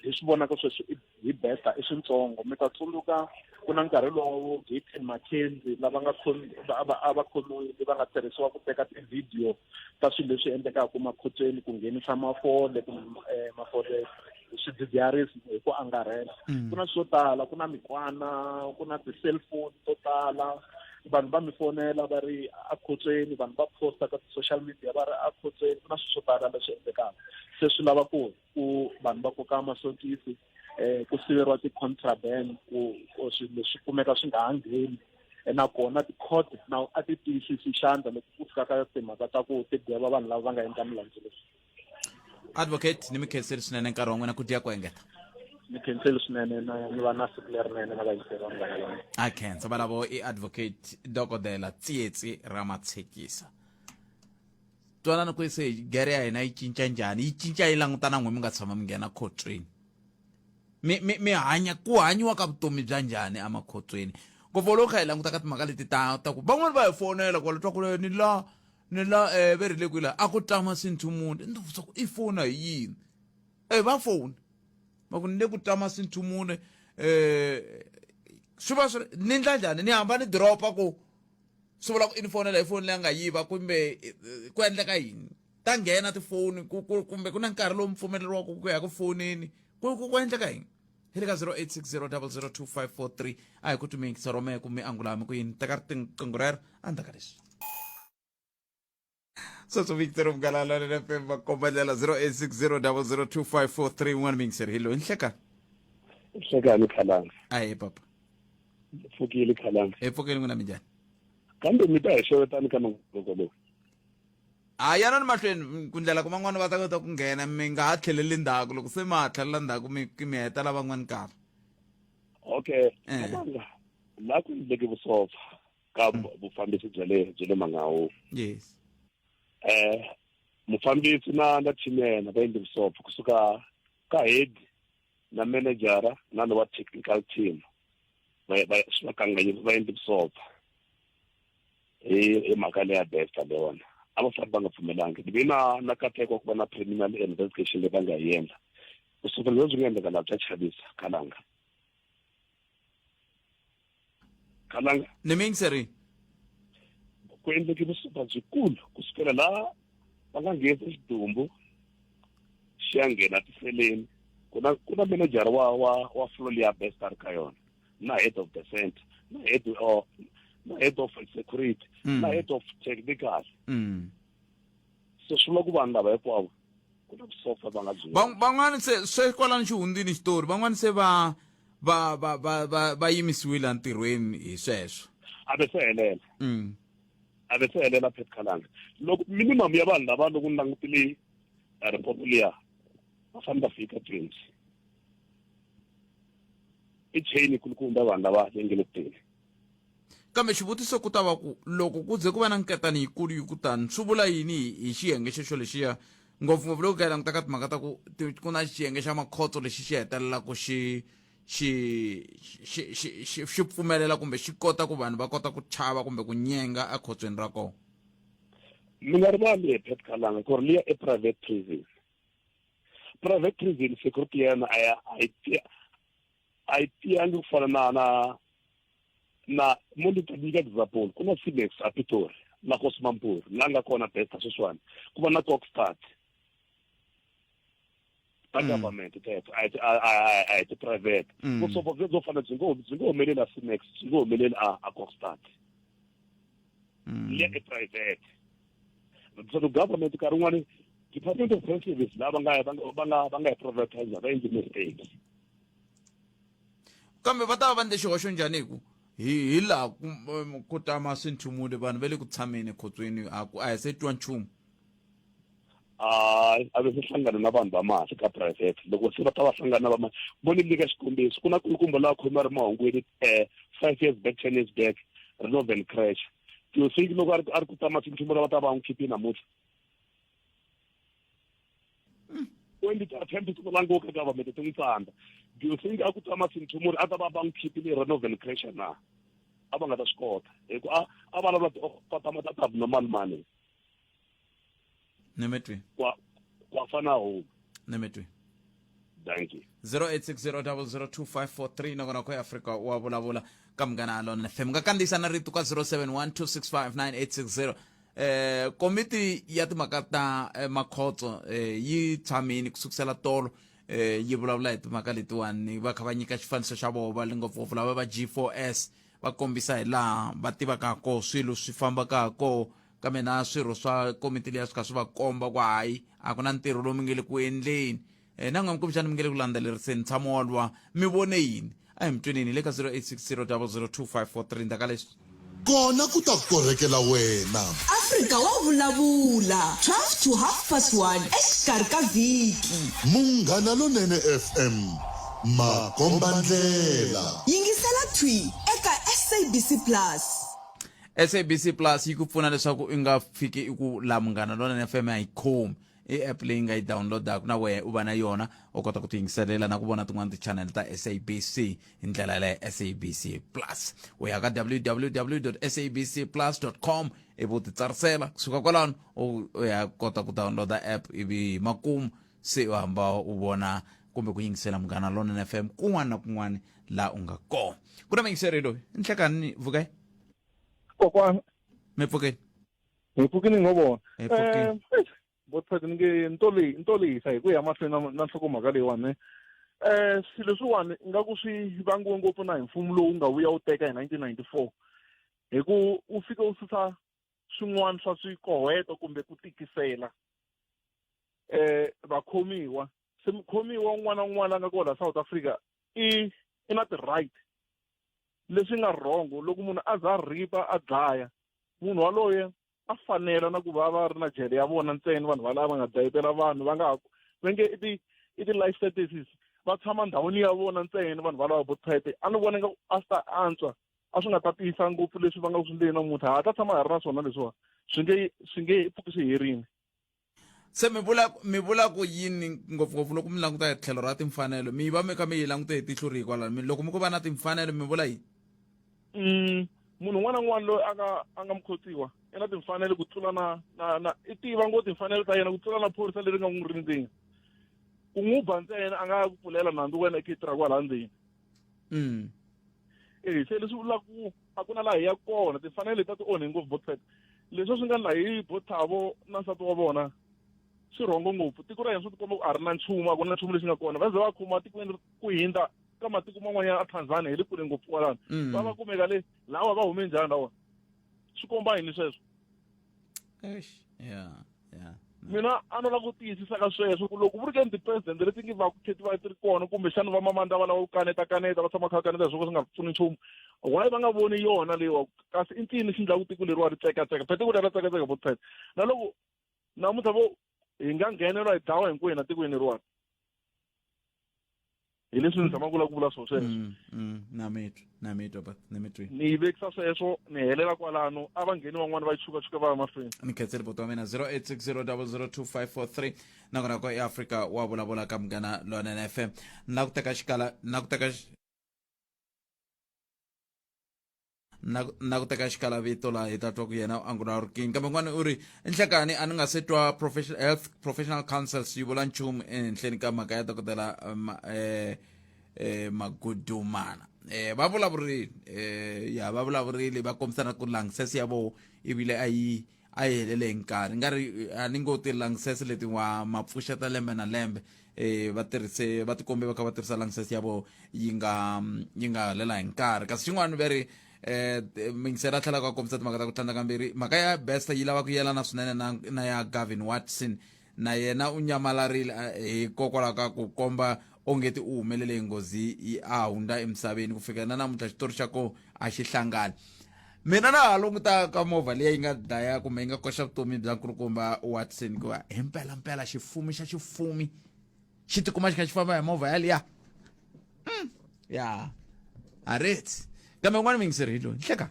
hi swi vonaka sweswi hi beta i swintsongo mi ta tsundzuka ku na nkarhi lowu Gayton McKenzie lava nga a va khomiwile va nga tirhisiwa ku teka ti-video ta swilo leswi endlekaka makhotsweni ku nghenisa mafole eh, mafole swidzidziharisi hi ku angarhela mm. ku na swo tala ku na mikwana ku na ti-cellphone to tala vanhu va mi fonela va ri akhotsweni vanhu va posta ka ti-social media va ri akhotsweni ku na swilo swo tala leswi endlekaka se swi lava ku ku vanhu va koka masokisi eh ku siveriwa ti-contraband ku swilo leswi kumeka swi nga ha ngheni Nakona ti-court na a ti tiyisisi xandla loko ku fika ka timhaka ta ku ti gweva vanhu lava va nga endla milandzu leyi. Advocate, ni mi khenseli swinene nkarhi wa n'wina ku dya ku engeta. Ni khenseli swinene na ni va na siku lerinene na vayingiseri va Munghana Lonene. A khensa valavo i Advocate Dokodela Tsietsi Ramatshekisa. Twanani ku se gere ya hina yi cinca njhani, yi cinca yi langutana n'we mi nga tshama mi nghena khotsweni. Mi mi mi hanya ku hanyiwa ka vutomi bya njhani emakhotsweni. Ngopfu loko kha hi languta ka timhaka leti ta ta ku van'wani va hi fonela kwala twa ku ni la ni la eh ve ri le kwila a ku tama sinthumuni ni vutisa ku i fona hi yini eh va fona va ku ni le ku tama sinthumuni eh swi va swi ni ndla njhani ni hamba ni dropa ku swi vula ku i ni fonela hi foni leyi a nga yiva kumbe eh, ku endleka yini ta nghena tifoni kumbe ku na nkarhi lowu mi pfumeleriwaka ku ya ku foneni ku ku endleka yini hi le ka 0860002543 a hi ku tumi yingisa rome ku mi angula mi ku yini teka riqingho rero endzhaku ka leswi sweswo victor munghana lonene fm va komba ndlela 0860002543 n'wana miyingiseri hi loyi nhlekani. Nhlekani Khalanga. Ahe papa. Pfukile Khalanga. Hi pfukile n'wina, minjhani? Kambe mi ta hi xewetani ka nongonoko lowu. Ha yanani mahlweni ku ndlela ku van'wana va ta kota ku nghena, mi nga ha tlheleli ndzhaku loko se ma ha tlhelela ndzhaku mi mi heta lavan'wana nkarhi. Okay. Khalanga, laha ku endleke vusopfa ka vufambisi bya le Mangaung. Mufambisi na team ya yena va endle vusopfa kusuka ka head na managera na lowa technical team, va va swi va kanganyisa, va endle vusopfa hi mhaka leya Bester leyiwani. A va fanele va nga pfumelangi ni ve na kateko wa ku va na preliminary investigation leyi va nga yi endla. Vusopfa lebyi nga endleka laha bya chavisa, Khalanga. Khalanga. Ni mi yingiserini. Ku endleke vusopfa byikulu kusukela laha va nga nghenisa xidumbu xi ya nghena tiseleni. Ku na manager wa floor leya Bester ka yona, na head of the center, na head of security, na head of technical. So swi vula ku vanhu lava hinkwavo ku na vusopfa va nga byi. Van'wani se swe kwalano xihundini xitori, van'wani se va yimisiwile entirhweni hi sweswo. A ve se helela. A ve se helela, Pet Khalanga. Loko minimum ya vanhu lava, loko ni langutile report liya, va fanele va fika 20. I chain kulukumba vanhu lava yi nge le ku teni. Kambe xivutiso ku ta va ku loko ku ze ku va na nketani yikulu yi ku tani, swi vula yini hi xiyenge xexo lexiya, ngopfungopfu loko ka hi languta ka timhaka ta ku ku na xiyenge xa makhotso lexi xi hetelelaka xi xi xi xi xi xi pfumelela kumbe xi kota ku vanhu va kota ku chava kumbe ku nyenga ekhotsweni ra kona? Mi nga rivali hi Pet Khalanga ku ri liya i private prison. Private prison security ya yona a yi tiyangi ku fana na mo ni ta nyika example, ku na C-Max a Pitori na Kgosi Mampuru la nga kona Bester sweswiwani, ku va na Kokstad ta government teto, a hi ti-private. Vusopfa byo byo fana byi ngo humeleli a C-Max, byi ngo humeleli a Kokstad. Liya i private, so the government nkarhi wun'wani, Department of Health Service lava va nga yi privatize va endle mistake. Kambe va ta va va endle xihoxo njhani, hi ku hi laha ku tama swinthumule, vanhu va le ku tshameni ekhotsweni, a ku a hi se twa nchumu? Hayi, a ve se hlangana na vanhu va mali ka private. Loko se va ta va hlangana na va mali, vo ni nyika xikombiso, ku na kulukumba laha khomi a ri mahungwini 5 years back, 10 years back, Renovan Crash. Do you think loko a ri ku tama swinthumule va ta va n'wi khiphini namuntlha? U endle ti-attempt to tala ngopfu ka government ti n'wi tsandza. Do you think a ku tama swinthumule a ta va va n'wi khiphile Renovan Crash na? A va nga ta swi kota hi ku a vulavula ti-offer ta abnormal money. Nemetwi. Kwa fana home. Nemetwi. Thank you. 0860002543 nakona ko Afrika wa vulavula ka Munghana Lonene FM. Nga kandziyisa na rito ka 0712659860. Komiti ya timhaka ta makhotso yi tshamini ku sukusela tolo, yi vulavula hi timhaka letiwani, va kha va nyika xifaniso xa voho va le ngopfungopfu lava va G4S, va kombisa hi laha va tivaka koho swilo swi fambaka koho, kambe na swirho swa komiti liya swi kha swi va komba ku hayi, a ku na ntirho lowu mi nge le ku endleni. Na n'wina kumbexani mi nge le ku landzeleriseni ntshamo waluwa, mi vone yini? A hi mi tweneni le ka 0860002543 ndzhaku ka leswi. Kona ku ta korhekela wena. Afrika wa vulavula 12 to half past 1 exikarhi ka vhiki. Munghana Lonene FM, makombandlela. Yingisela thwi eka SABC Plus. SABC Plus yi ku pfuna leswaku u nga fiki i ku la Munghana Lonene FM a yi khomi. I app leyi nga yi downloadaka na wehe u va na yona u kota ku tiyingiselela na ku vona tin'wana ti-channel ta SABC hi ndlela yaleyo. SABC Plus, u ya ka www sabc plus com ivi u titsarisela. Kusuka kwalano u ya kota ku downloada app, ivi hi makumu se u hamba u vona kumbe ku yingisela Munghana Lonene FM kun'wana na kun'wana laha u nga kona. Ku na muyingiseri loyi. Nhlekani, vukai? Kokwana. Mi pfukeni? Hi pfukini ngo vona. Hi pfukini. Botford, ni nge ni to leyi ni to lehisa hi ku ya mahlweni na nhlokomhaka leyiwani. Swilo leswiwani ingaku swi vangiwe ngopfu na hi mfumo lowu nga vuya wu teka hi 1994, hi ku wu fike wu susa swin'wana swa swikoweto kumbe ku tikisela vakhomiwa. Se mukhomiwa un'wana na un'wana la nga kona South Africa i na ti-right. Leswi nga wrong loko munhu a za a ripa a dlaya munhu waloye, a fanela na ku va va ri na jele ya vona ntsena. Vanhu valava va nga dlayetela vanhu va nga ha va nge i ti-life sentences, va tshama ndhawini ya vona ntsena. Vanhu valava botphete a ni vona nga a swi ta antswa, a swi nga ta tiyisa ngopfu leswi va nga ku swi ndleni namuntlha. Ha ta tshama ha ri na swona leswiwa, swi nge pfuki swi herini. Se mi vula ku yini ngopfungopfu loko mi languta hi tlhelo ra timfanelo? Mi va mi kha mi yi languta hi tihlo rihi kwalano? Loko mi ku va na timfanelo, mi vula yini? Munhu un'wana na un'wana loyi a nga mukhotsiwa i na timfanelo ku tlula na i tiva ngopfu timfanelo ta yena ku tlula na phorisa leri nga n'wi rindzeni. Ku n'wi ba ntsena, a nga ku pfulela nandzu wena ekhetira kwala ndzeni. E se leswi vulaka ku a ku na laha hi ya kona. Timfanelo leti ta ti onhe ngopfu, botfet. Leswi swi nga la hi bothavo na nsati wa vona swi rhongo ngopfu. Tiko ra hina swi tikomba ku a ri na nchumu, a ku na nchumu lexi nga kona. Va ze va khoma tikweni ku hindza ka matiko man'wanyana, a Tanzania hi le kule ngopfu kwalano. Va kumeka le lawa va hume njhani lawa? Swi komba yini sweswo? Eish, yeah. Mina a no lava ku tiyisisa ka sweswo ku loko ku ri ke ni ti-president leti ngi va ku khe ti va ti ri kona, kumbexana va mamandla va lava ku kaneta kaneta, va tshama kha va kaneta hi swo ka swi nga pfuni nchumu, why va nga voni yona leyiwa? Kasi i ncini xi endlaku tiko leriwa ri tsekatseka? Phela tiko leri ra tsekatseka, botphela. Na loko namuntlha vo hi nga nghenelwa hi dlawa hinkwenu atikweni leriwani, hi leswi ni tshamaka ku lava ku vula swona sweswo. Na mi twa, but na mi twi. Ni yi vekisa sweswo, ni helela kwalano. A va ngheni van'wani, va chukachuka va ya mahlweni. Ni khenseli buti wa mina. 0860002543 nakona ko eAfrika wa vulavula ka Munghana Lonene FM. Na ku teka xikala na ku teka na ku teka xikala vito laha hi ta twa ku yena u angula ri kini. Kambe n'wana u ri, nhlekani, a ni nga se twa professional health professional councils yi vula nchumu ehenhleni ka mhaka ya dokodela Magudumana. Va vulavurile, ya va vulavurile, va kombisa na ku langisese ya voho ivile a yi helele hi nkarhi. Nga ri a ni ngo tilangisese leti wa ma pfuxeta lembe na lembe. Va tirhise, va tikombe va kha va tirhisa langisese ya voho yi nga helela hi nkarhi. Kasi xin'wana ve ri mingisela tlhela ka kombisa timhaka ta ku tlhandla kambirhi, mhaka ya Bester yi lava ku yelana swinene na ya Gavin Watson. Na yena u nyamalarile hikokwalaho ka ku komba ongeti u humelele hi nghozi, a hundza emisaveni. Ku fikela na namuntlha xitori xa ko a xi hlangani. Mina na ha languta ka movha liya yi nga dlaya kumbe yi nga koxa vutomi bya nkulukumba Watson, hikuva hi mpelampela xifumi xa xifumi xi tikuma xi kha xi famba hi movha yaliya. Ya aretsi. Kambe un'wana muyingiseri hi loyi. Nhleka.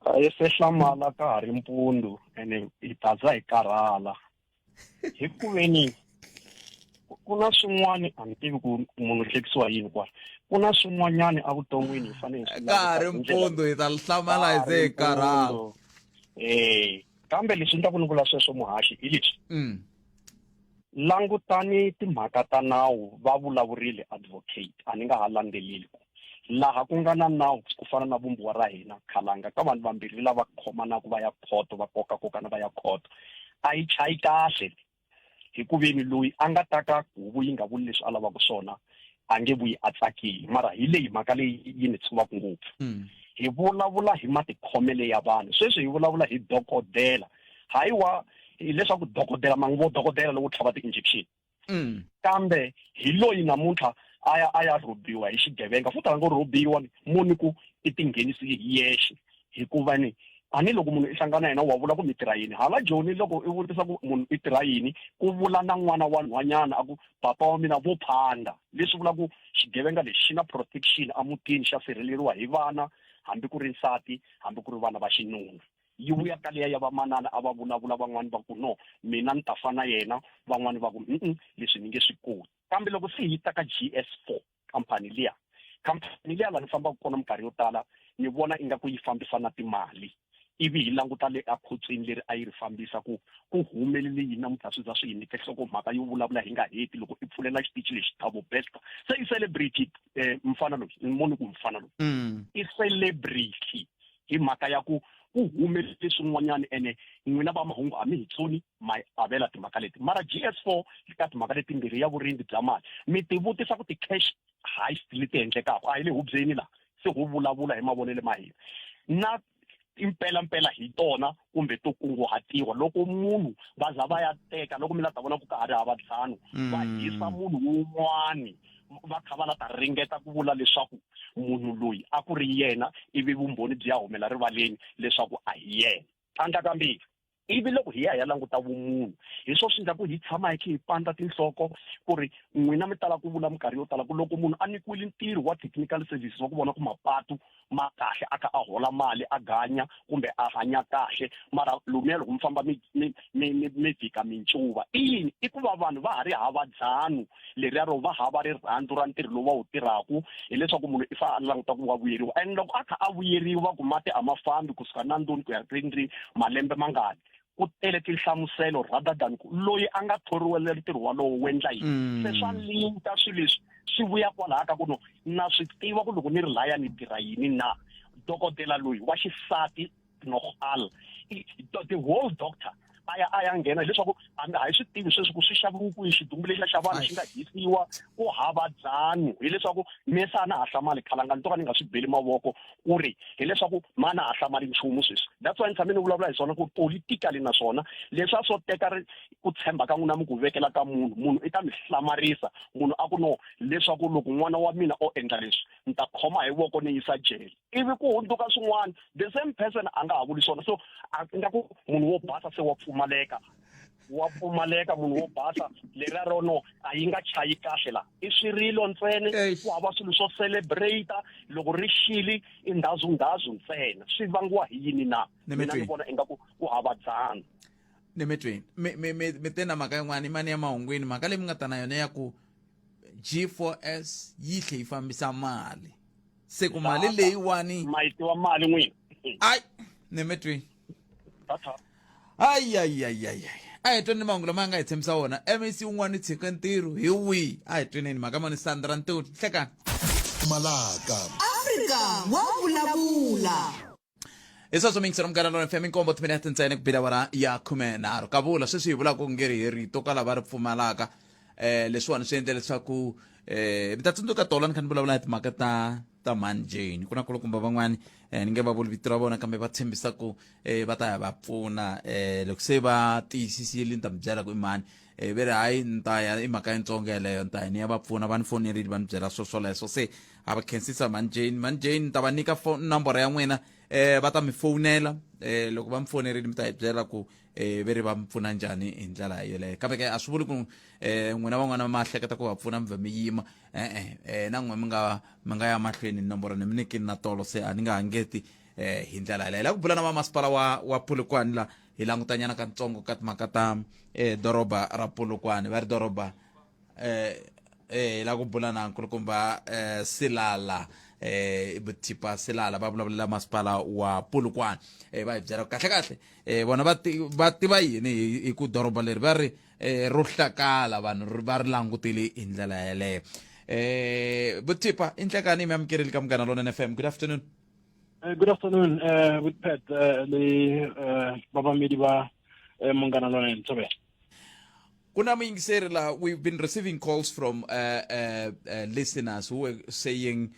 A yi se hlamala ka ha ri mpundzu, ene hi ta za hi karhala hi ku veni ku na swin'wana a ni tivi ku munhu hlekisiwa yini kwala. Ku na swin'wanyana evuton'wini hi fanele hi swi Ka ha ri languta hi ndlela- mpundzu, hi ta hlamala hi se hi karhala. Mpundzu. Kambe leswi ni ta ku ni vula sweswo, muhaxi, hi leswi: Langutani timhaka ta nawu. Va vulavurile advocate, a ni nga ha landzeleli ku laha ku nga na nawu ku fana na vumbiwa ra hina khalanga ka vanhu vambirhi lava khomanaka va ya khoto, va kokakokana va ya khoto, a yi chayi kahle, hikuveni loyi a nga ta ka huvo yi nga vuli leswi a lavaka swona a nge vuyi a tsakile. Mara hi leyi mhaka leyi yi ni tshuvaka ngopfu. Hi vulavula hi matikhomele ya vanhu sweswi, hi vulavula hi dokodela, hayi wa hileswaku dokodela manguva dokodela lowo tlhava ti-injection, kambe hi loyi namuntlha a ya rhobiwa hi xigevenga, futhi a ngo rhobiwa muni ku i tinghenisile hi yexe. Hikuva ni a ni loko munhu i hlangana na yena wa vula ku mi tirha yini. Hala Joni loko i vutisa ku munhu i tirha yini, ku vula na n'wana wa nhwanyana a ku papa wa mina vo phanda. Leswi vula ku xigevenga lexi xi na protection emutini xa sirheleriwa hi vana hambi ku ri nsati hambi ku ri vana va xinuna. Yi vuya ka liya ya vamanana a va vulavula van'wani va ku no mina ni ta fa na yena, van'wani va ku leswi ni nge swi koti. Kambe loko se hi ta ka GS4 khampani liya, khampani liya laha ni fambaka kona minkarhi yo tala ni vona ingaku yi fambisa na timali ivi hi languta le ekhotsweni leri a yi ri fambisa ku ku humelele yini namuntlha swi za swi hi nyike nhlokomhaka yo vulavula hi nga heti loko i pfulela xitichi lexi Thabo Bester se i celebrity eh, mfana loyi mo ni ku mfana loyi mm. i celebrity hi mhaka ya ku ku humelele swin'wanyana ene n'wina va mahungu a mi hi tsoni ma avela timhaka leti mara GS4 ka timhaka letimbirhi ya vurindzi bya mali mi tivutisa ku ti-cash heist leti endlekaka a hi le hubyeni laha se ho vulavula hi mavonelo ma hina na impela-mpela hi tona kumbe to kunguhatiwa loko munhu va za va ya teka loko mi la ta vona ku ka ha ri hava ntlhanu va hisa munhu wun'wani va kha va la ta ringeta ku vula leswaku munhu loyi a ku ri yena ivi vumbhoni byi ya humela rivaleni leswaku a hi yena tlhandla kambirhi ivi loko hi ya hi ya languta vumunhu hi swo swi endla ku hi tshama hi kha hi pandza tinhloko ku ri n'wina mi tala ku vula minkarhi yo tala ku loko munhu a nyikiwile ntirho wa technical services wa ku vona ku mapatu ma kahle a kha a hola mali a ganya kumbe a hanya kahle mara lomuya loko mi famba mi mi mi mi mi vhika mincuva i yini i ku va vanhu va ha ri hava dzanu leriya ro va hava rirhandzu ra ntirho lowu va wu tirhaku hileswaku munhu i fa a languta ku wa vuyeriwa and loko a kha a vuyeriwa ku mati a ma fambi kusuka nandoni ku ya rini malembe mangani ku tele tinhlamuselo rather than ku loyi a nga thoriwela ntirho walowo wu endla yini mm. se swa linka swilo leswi swi vuya kwalaha ka ku no na swi tiva ku loko ni ri laya ni tirha yini na dokodela loyi wa xisati nogal the whole doctor a ya a ya nghena hileswaku a hi swi tivi sweswi ku swi xaviwe kwihi xidumbu lexiya xa vanhu xi nga hisiwa ku hava dzanu hileswaku me se a na ha hlamali khalanga ni to ka ni nga swi beli mavoko ku ri hileswaku ma na ha hlamali nchumu sweswi that's why ni tshame ni vulavula hi swona ku politically naswona leswiya swo teka ku tshemba ka n'wina mi ku vekela ka munhu munhu i ta mi hlamarisa munhu a ku no leswaku loko n'wana wa mina o endla leswi ni ta khoma hi voko ni yisa jele ivi ku hundzuka swin'wana the same person a nga ha vuli swona so a nga ku munhu wo basa se wa pfumaleka wa pfumaleka munhu wo basa leriya ro no a yi nga chayi kahle la i swirilo ntsena ku hava swilo swo celebrate loko ri xili i ndhazundhazu ntsena swi vangiwa hi yini na mina ni vona ingaku ku hava dzano ni mi twini mi mi mi mi te na mhaka yin'wana i mani ya mahungwini mhaka leyi mi nga ta na yona ya ku G4S yi tlhe yi fambisa mali se ku mali leyiwani ma yi tiva mali n'wina ai ni mi twini ayi ayi ayi ayi a hi tweni mahungu lama a nga hi tshembisa wona mec un'wana i tshike ntirho hi wihi a hi tweneni mhaka mani sandra ntuli hlekani malaka Afrika wa vulavula. Hi sweswo mingiselo munghana lona fm inkombo timinete ntsena ku bila wara ya 13 kavula sweswi hi vulaka ku nge ri hi rito ka lava ri pfumalaka eh leswiwani swi endle leswaku eh mi ta tsundzuka tolo ni kha ni vulavula hi timhaka ta ta mhani jane ku na kulukumba van'wani eh, ni nge va vuli vito ra vona kambe va tshembisa ku eh, va ta ya va pfuna eh, loko se va tiyisisile ni ta mi byela ku i mani eh, ve ri hayi ni ta ya i mhaka yintsongo yeleyo ni ta ya ni ya va pfuna va ni fonerile va ni byela swo swoleswo se a va khensisa mhani jane mhani jane ni ta va nyika nomboro ya n'wina eh va ta mi fowunela eh loko va mi fonerile mi ta hi byela ku eh ve ri va mi pfuna njhani hi ndlela yeleyo kambe ke a swi vuli ku eh n'wina van'wana ma hleketa ku va pfuna mi vhe mi yima e-e eh na n'we mi nga mi nga ya mahlweni nomboro ni mi nyikini na tolo se a ni nga hangeti eh hi ndlela yeleyo la ku bula na vamasipala wa wa Polokwane la hi langutanyana katsongo ka timhaka ta eh doroba ra Polokwane va ri doroba eh eh la ku bula na nkulukumba eh Silala eh Buthipa Silala va vulavulela masipala wa Polokwane eh va hi byela kahle kahle eh vona va va tiva yini hi ku doroba leri va ri eh ro hlakala vanhu va ri langutile hi ndlela yeleyo eh Buthipa inhlekani mi amukerile ka Munghana Lonene FM good afternoon. Good afternoon, with Pat, le babamedi ba Munghana Lonene Thobela. Kuna muyingiseri la we've been receiving calls from listeners who were saying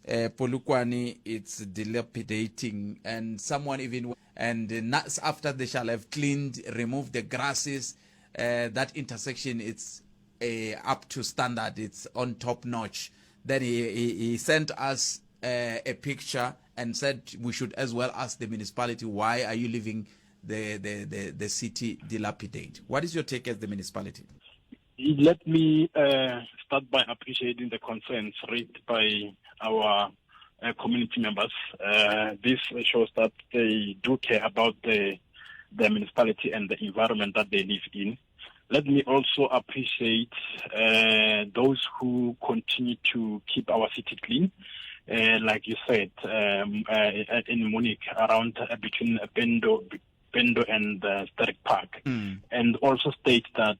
Polokwane it's dilapidating, and someone even and not after they shall have cleaned, removed the grasses, that intersection it's up to standard, it's on top notch. Then he sent us a picture. and said we should as well ask the municipality why are you leaving the, the, the, the city dilapidate. What is your take as the municipality? Let me uh, start by appreciating the concerns raised by our uh, community members. Uh, this shows that they do care about the, the municipality and the environment that they live in. Let me also appreciate uh, those who continue to keep our city clean. Uh, like you said, um, uh, in Munich, around uh, between Bendo, Bendo and uh, Sterk Park, mm. and also state that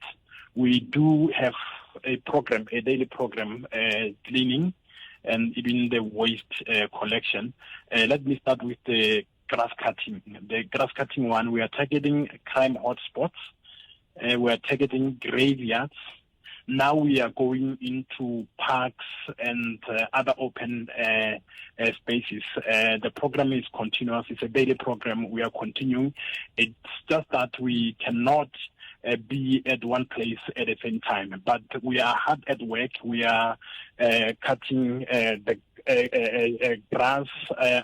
we do have a program, a daily program, uh, cleaning and even the waste uh, collection. Uh, let me start with the grass cutting. The grass cutting one, we are targeting crime hotspots. Uh, we are targeting graveyards. Now we are going into parks and uh, other open uh, uh, spaces. Uh, the program is continuous. It's a daily program. We are continuing. It's just that we cannot uh, be at one place at the same time. But we are hard at work. We are uh, cutting uh, the uh, uh, uh, grass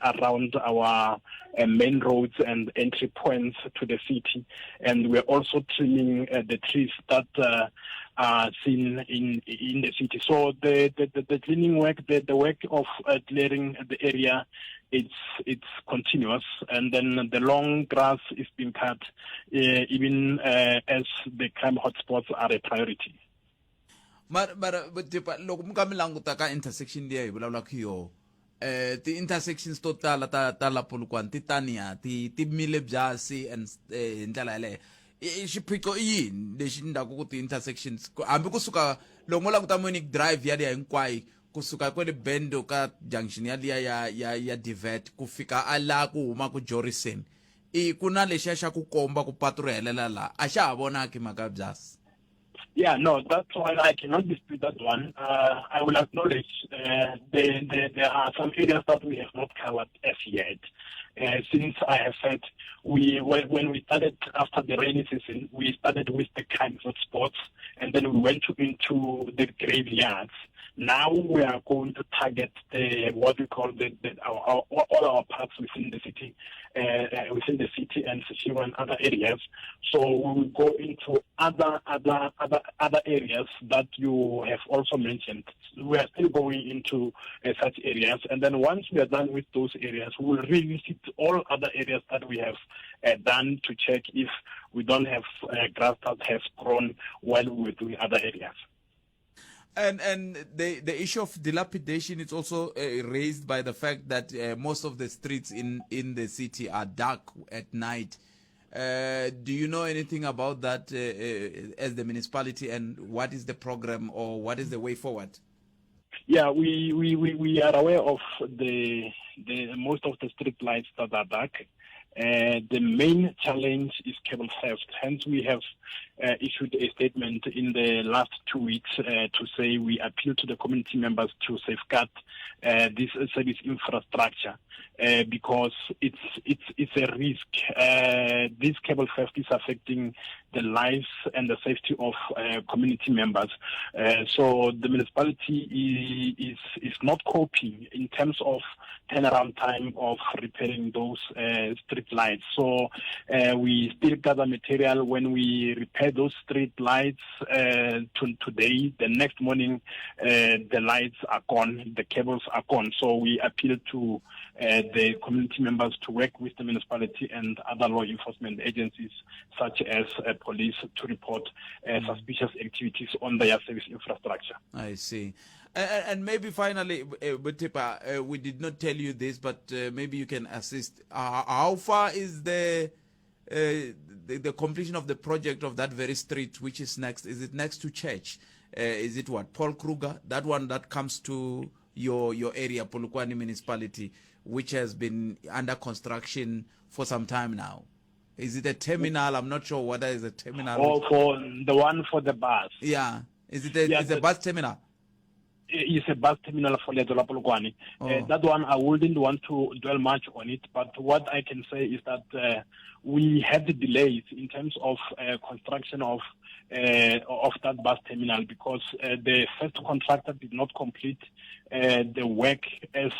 around our main roads and entry points to the city. And we're also trimming the trees that are seen in in the city. So the, the, the, cleaning work, the, the work of clearing the area, it's it's continuous. And then the long grass is being cut, even as the crime hotspots are a priority. Mara mara loko mi ka mi languta ka intersection liya hi vulavulaka hi yoho eh ti-intersections to tala ta ta la Polokwane ti taniya ti ti mile byasi and eh, hi ndlela yaleyo xiphiqo i yini lexi ndlaku ku ti-intersections hambi kusuka loko mo languta Munich Drive yaliya hinkwayo kusuka kwele Bendo ka junction yaliya ya ya ya Divet ku fika a la ku huma ku Jorison i ku na lexiya xa ku komba ku patu ri helela la a xa ha vonaki mhaka byasi Yeah, no, that's why I cannot dispute that one. Uh, I will acknowledge uh, the, the, there are some areas that we have not covered as yet. Uh, since I have said we when, when we started after the rainy season, we started with the kinds of spots, and then we went to, into the graveyards. Now we are going to target the what we call the, the our, our, all our parks within the city, uh, uh, within the city and Seshego and other areas. So we will go into other other other other areas that you have also mentioned. We are still going into uh, such areas, and then once we are done with those areas, we will revisit all other areas that we have uh, done to check if we don't have uh, grass that has grown while we were doing other areas. And and the the issue of dilapidation is also uh, raised by the fact that uh, most of the streets in in the city are dark at night. Uh, do you know anything about that uh, uh, as the municipality and what is the program or what is the way forward? Yeah, we, we, we, we are aware of the, the most of the street lights that are dark. Uh, the main challenge is cable theft. Hence, we have uh, issued a statement in the last two weeks uh, to say we appeal to the community members to safeguard uh, this service infrastructure uh, because it's it's it's a risk. Uh, this cable theft is affecting the lives and the safety of uh, community members. Uh, so the municipality is is not coping in terms of turnaround time of repairing those uh, street lights. So uh, we still gather material when we repair those street lights uh, to, today. The next morning, uh, the lights are gone, the cables are gone. So we appeal to uh, the community members to work with the municipality and other law enforcement agencies such as uh, police to report uh, mm. suspicious activities on their service infrastructure. I see. And, and maybe finally, uh, Butipa, uh, we did not tell you this, but uh, maybe you can assist. how far is the, the, the completion of the project of that very street, which is next? Is it next to church? is it what Paul Kruger? That one that comes to your your area, Polokwane municipality, which has been under construction for some time now. Is it a terminal? I'm not sure whether it's a terminal. Oh, for the one for the bus. Yeah. Is it a, yeah, is a bus terminal? It's a bus terminal for Leeto la Polokwane. Oh. Uh, that one, I wouldn't want to dwell much on it, but what I can say is that uh, we had the delays in terms of uh, construction of uh, of that bus terminal because uh, the first contractor did not complete uh, the work as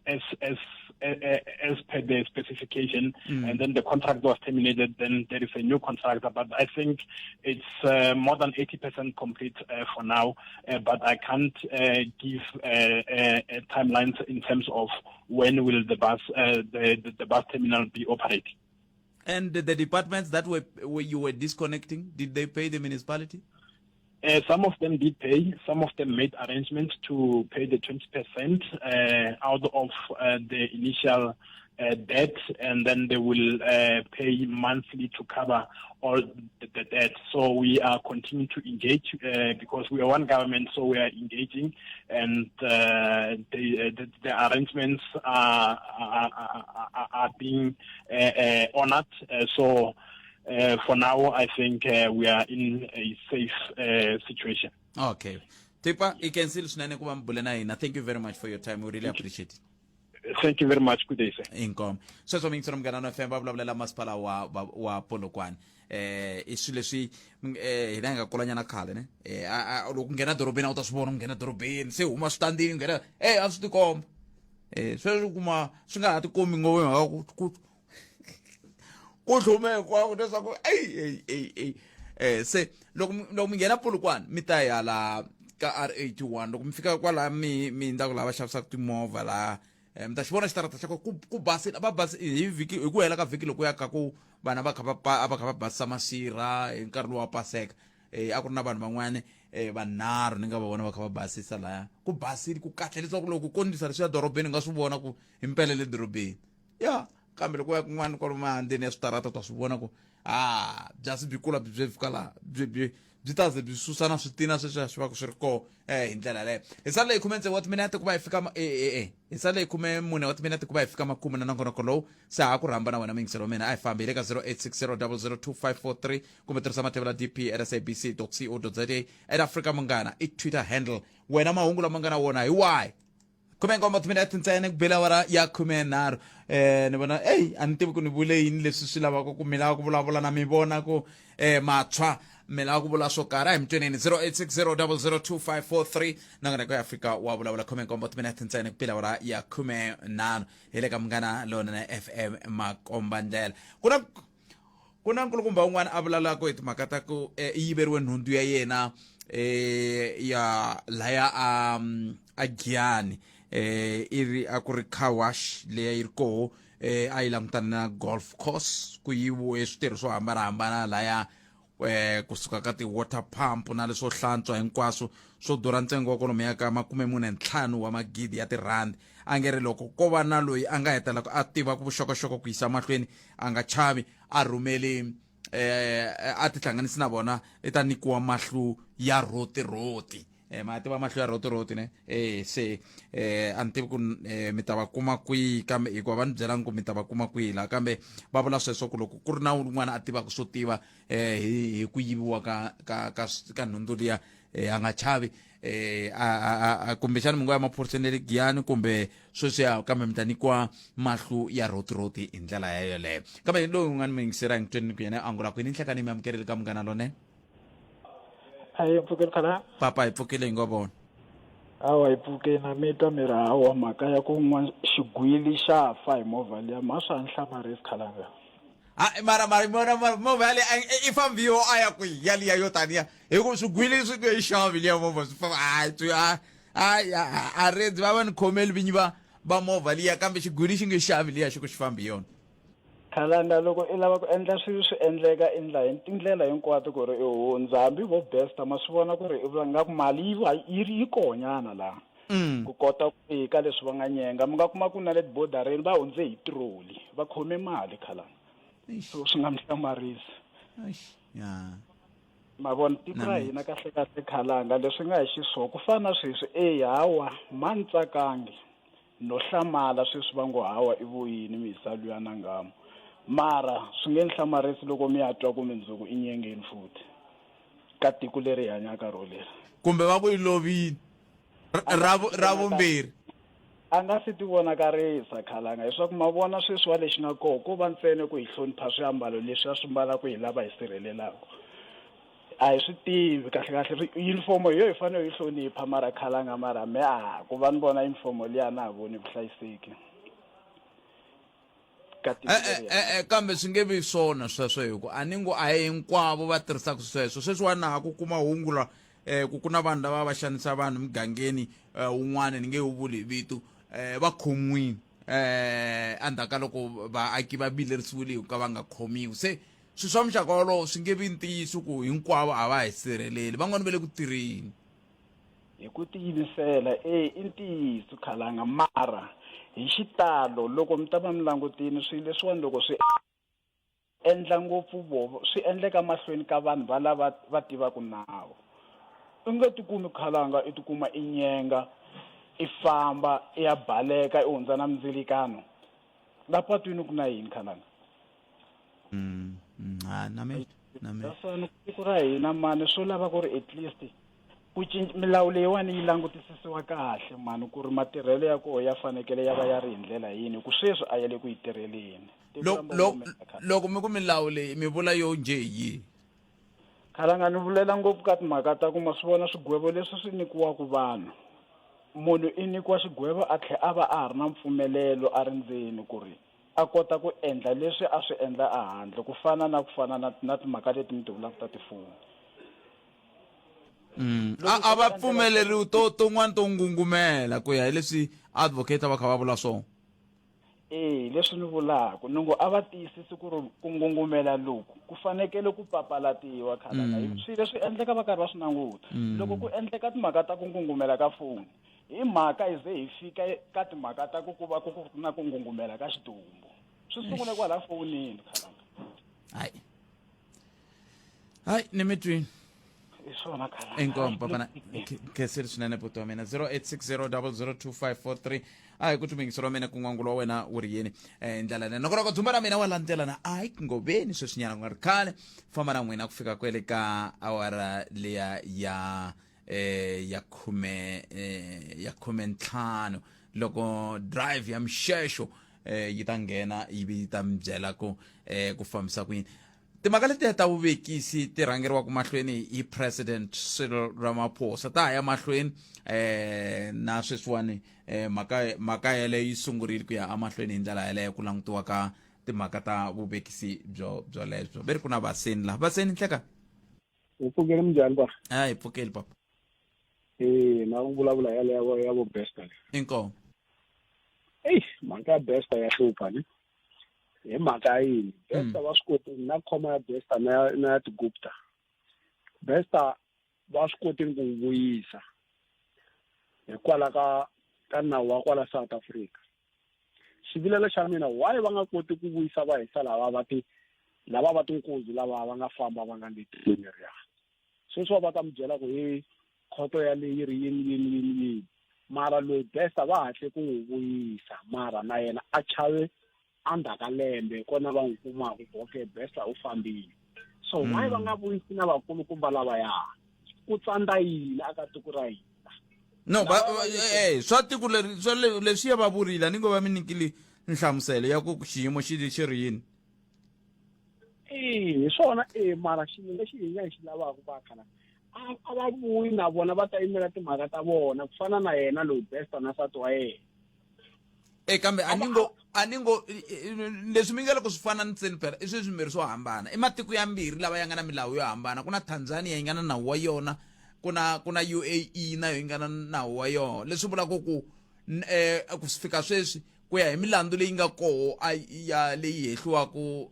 as as as per the specification, and then the contract was terminated. Then there is a new contractor, but I think it's more than 80% complete for now. But I can't give timelines in terms of when will the bus the, the, the bus terminal be operating. And the departments that were, were you were disconnecting, did they pay the municipality? Some of them did pay. Some of them made arrangements to pay the 20% out of the initial debt, and then they will pay monthly to cover all the, the debt. So we are continuing to engage because we are one government, so we are engaging, and the, the, the arrangements are, are, are, are being honored. So for now, I think we are in a safe situation. Okay. Tipa, i kensile swinene ku va mi bule na hina. Thank you very much for your time. We really appreciate it. Thank you very much. Good day, sir. Inkomo. Sweswo miyingiselo Munghana wa FM va vulavulela masipala wa wa, wa Polokwane. Eh i swilo leswi eh hina hi nga kulanyana khale ne. Eh loko nghena dorobeni a wu ta swi vona u nghena dorobeni se huma switandini nghena eh a swi tikomba. Eh sweswi u kuma swi nga ha tikombi ngopfu hi mhaka ku ku ku hlume hinkwako leswaku eyi eyi eyi eyi eh se loko loko mi nghena Polokwane mi ta ya la ka R81 loko mi fika kwala mi mi ndza ku lava xavisaka timovha la eh, mi ta xi vona xitarata xa kona ku ku basile va basi hi vhiki hi ku hela ka vhiki loko ya ka ku vana va kha va a va kha va basisa masirha hi nkarhi lowu wa paseka eh a ku ri na vanhu van'wana eh vanharhu ni nga va vona va kha va basisa laya ku basile ku kahle leswaku loko ko ndlisa leswiya dorobeni u nga swi vona ku himpela le dorobeni ya kambe loko u ya kun'wana kwalomu endzeni ya switarata u ta swi vona ku a byasi byi kula byi byi fika laha byi byi byi ta ze byi susa na switina sweswiya swi va swi ri kona um hi ndlela yaleyo hi sala leyi khume tsevu wa timinete ku va hi fika e e e hi sala leyi 14 wa timinete ku va hi fika makumu na nongonoko lowu se ha ku rhamba na wena muyingiselo wa mina a hi fambi hi le ka 0860 002543 kumbe tirhisa mathevula dp at sabc co za at africa munghana i twitter handle wena mahungu lama nga na wona hi wahi 17 timinete ntsena ku bela awara ya 13 eh ni vona eyi a ni tivi ku ni vule yini leswi swi lavaka ku mi lava ku vulavula na mi vona ku eh matshwa mi lava ku vula swo karhi a hi mi tweneni 0860002543 nongonoko ya afrika wa vulavula 17 timinete ntsena ku bela awara ya 15 hi le ka munghana lonene fm makombandlela ku na ku na nkulukumba un'wana a vulavulaka hi timhaka ta ku eh, i yiveriwe nhundzu ya yena eh ya laya a a Giyani eh i ri a ku ri car wash leyi yi ri koho eh a yi langutana na golf course ku yiviwe switirho swo hambanahambana laya eh kusuka ka ti-water pump na leswo hlantswa hinkwaswo swo durha ntsengo wa kwalomuya ka 45 wa magidi ya tirhandi a nge ri loko ko va na loyi a nga hetelaka a tiva ku vuxokoxoko ku yisa mahlweni a nga chavi a rhumeli eh a tihlanganisi na vona i ta nyikiwa mahlu ya rhotirhoti eh ma tiva mahlo ya rhotirhoti ne eh se eh a ni tivi ku eh, mi ta va kuma kwihi kambe hikuva va ni byelanga ku mi ta va kuma kwihi laha kambe va vula sweswo ku loko ku ri na un'wana a tivaka swo tiva eh hi hi ku yiviwa ka ka ka ka nhundzu liya eh, a nga chavi eh a a a kumbexana mi ngo ya maphoriseni ya le Giyani kumbe sweswiya kambe mi ta nyikiwa mahlu ya rhotirhoti hi ndlela ya yoleyo kambe loyi un'wana mi yingisela hi tweni ku yena angula kwini nhlekani mi amukerile ka munghana lonene a hi pfukeni khala papa hi pfukile hi ngo vona hawa hi pfukeni a mi twa mi ri hawa mhaka ya ku n'wa xigwili xa fa hi movha liya ma swa ni hlamarisi khalanga Ha, mara mara mara mara movha yale i fambiwa a ya kwihi yaliya yo taniya hi ku swigwili swi nge yi xavi liya movha swi famba hayi swi a a a rendzi va va ni khomeli vinyi va va movha liya kambe xigwili xi nge xavi liya xi ku xi fambi yona Khalanga loko i lava ku endla swilo swi endleka i ndla hi tindlela hinkwato ku ri i hundza hambi vo besta ma swi vona ku ri i vula nga ku mali yi va yi ri yi konyana laha ku kota ku fika leswi va nga nyenga mi nga kuma ku na le tibodareni va hundze hi troli va khome mali khalanga so swi nga mi hlamarisi ya ma vona tiko ra hina kahle kahle khalanga leswi nga hi xiswona ku fana na sweswi eya hawa ma ni tsakangi No hlamala sweswi va ngo hawa i vuyini mi hisa luya na nghamu. Mara swi nge ni hlamarisi loko mi ya twa ku mindzuku i nyengeni futhi ka tiko leri hi hanyaka ro leri. Kumbe va ku i lovini ra ra vumbirhi. A nga si ti vonakarisa Khalanga hiswaku ma vona sweswiwa lexi nga koho ko va ntsena ku hi hlonipha swiambalo leswi a swi mbalaka hi lava hi sirhelelaka. A hi swi tivi kahle kahle yunifomo hi yo hi fanele hi hlonipha mara khalanga mara me a ku va ni vona yunifomo liya a na ha voni vuhlayiseki. ka tiko leri hi E-e, kambe swi nge vi swona sweswo hi ku a ni ngo a hi hinkwavo va tirhisaka sweswo sweswiwani na ha ku kuma hungu la um ku ku na vanhu lava va xanisa vanhu mugangeni um wun'wana ni nge wu vuli hi vito um va khomiwile um endzhaku ka loko vaaki va vilerisiwile hi ku ka va nga khomiwi se swilo swa muxaka wolowo swi nge vi ntiyiso ku hinkwavo a va hi sirheleli van'wani va le ku tirheni Hi ku tiyimisela, e, i ntiyiso, khalanga, mara hi xitalo loko mi ta va mi langutini swilo leswiwani loko swi endla ngopfu vo swi endleka mahlweni ka vanhu va lava va tivaka nawu. U nge tikumi khalanga i tikuma i nyenga i famba i ya baleka i hundza na mindzilikano la patwini ku na yini khalanga? Ha na me na me That's why ni ku tiko ra hina mani swo lava ku ri at least ku cinca milawu leyiwani yi langutisisiwa kahle mani ku ri matirhelo ya koho ya fanekele ya va ya ri hi ndlela yini hi ku sweswi a ya le ku yi tirheleni. Tiko ra Mbombomela khale. Loko mi ku milawu leyi mi vula yo njhe hi yihi? Khalanga ni vulela ngopfu ka timhaka ta ku ma swi vona swigwevo leswi swi nyikiwaka vanhu. Munhu i nyikiwa xigwevo a tlhe a va a ha ri na mpfumelelo a ri ndzeni ku ri a kota ku endla leswi a swi endla ehandle ku fana na ku fana na na timhaka leti mi ti vulaka ta tifoni. A a va pfumeleriwi to tin'wana to ngungumela ku ya hi leswi advocate va kha va vula swona. Ee, leswi ni vulaka ni ngo a va tiyisisi ku ri ku ngungumela loku ku fanekele ku papalatiwa khalanga hi swilo leswi endleka va karhi va swi languta. Loko ku endleka timhaka ta ku ngungumela ka foni hi mhaka hi ze hi fika ka timhaka ta ku ku va ku ku na ku ngungumela ka xidumbu swi sungule kwala fonini khalanga. Hayi hayi ni mi twini. Hi swona khalanga. Inkomu papa na khensile swinene buti wa mina. 0860002543 a hi ku tumingisi ra mina ku n'wangulo wa wena wu ri yini um ndlela leyi nongonoko dzumba ra mina wa landzela na a ngoveni sweswinyana ku nga ri khale famba na n'wina ku fika kwele ka awara liya ya ya khume ya 15 loko drive ya mixexo yi ta nghena yi vi yi ta mi byela ku ku fambisa ku yini timhaka letiya ta vuvekisi ti rhangeriwaka mahlweni hi President Cyril Ramaphosa ta ha ya mahlweni na sweswiwani mhaka yeleyo yi sungurile ku ya emahlweni hi ndlela yeleyo ku langutiwa ka timhaka ta vuvekisi byo byolebyo ve ri ku na vaseni laha vaseni nhleka. Hi pfukile minjhani ba? A hi pfukeli papa. Eh, na ku vulavula ya ya ya vo Bester. Inkomu. Ey, mhaka ya Bester ya hlupha ni. Hi mhaka ya yini? Bester va swi kotile na khoma ya Bester na ya na ya Tigupta. Bester va swi kotile ku n'wi vuyisa hikwalaho ka ka nawu wa kwala South Africa. Xivilelo xa mina why va nga koti ku vuyisa va hisa lava va ti lava va tinkunzi lava va nga famba va nga le tikweni leriya. Sweswi va ta mi byela ku he khoto ya leyi yi ri yini yini yini yini mara loyi Bester va hatle ku n'wi vuyisa mara na yena a chave endzhaku ka lembe kona va n'wi kumaka ku okay Bester u fambile. So why va nga vuyisi na vakulukumba lavaya? Ku tsandza yini aka tiko ra hina? No va swa tiko leri swa leswiya va vurile a ni ngo va mi nyikile nhlamuselo ya ku xiyimo xi xi ri yini. E hi swona e mara xilo lexi hi nga hi xi lavaka va khala a va vuyi na vona va ta yimela timhaka ta vona ku fana na yena loyi Bester na nsati wa yena. E kambe a ni ngo a ni ngo leswi mi nga le ku swi fananiseni phela i swilo swimbirhi swo hambana i matiko yambirhi lava ya nga na milawu yo hambana ku na Tanzania yi nga na nawu wa yona ku na ku na UAE na yo yi nga na nawu wa yona leswi vulaka ku ku fika sweswi ku ya hi milandzu leyi nga koho a ya leyi hehliwaku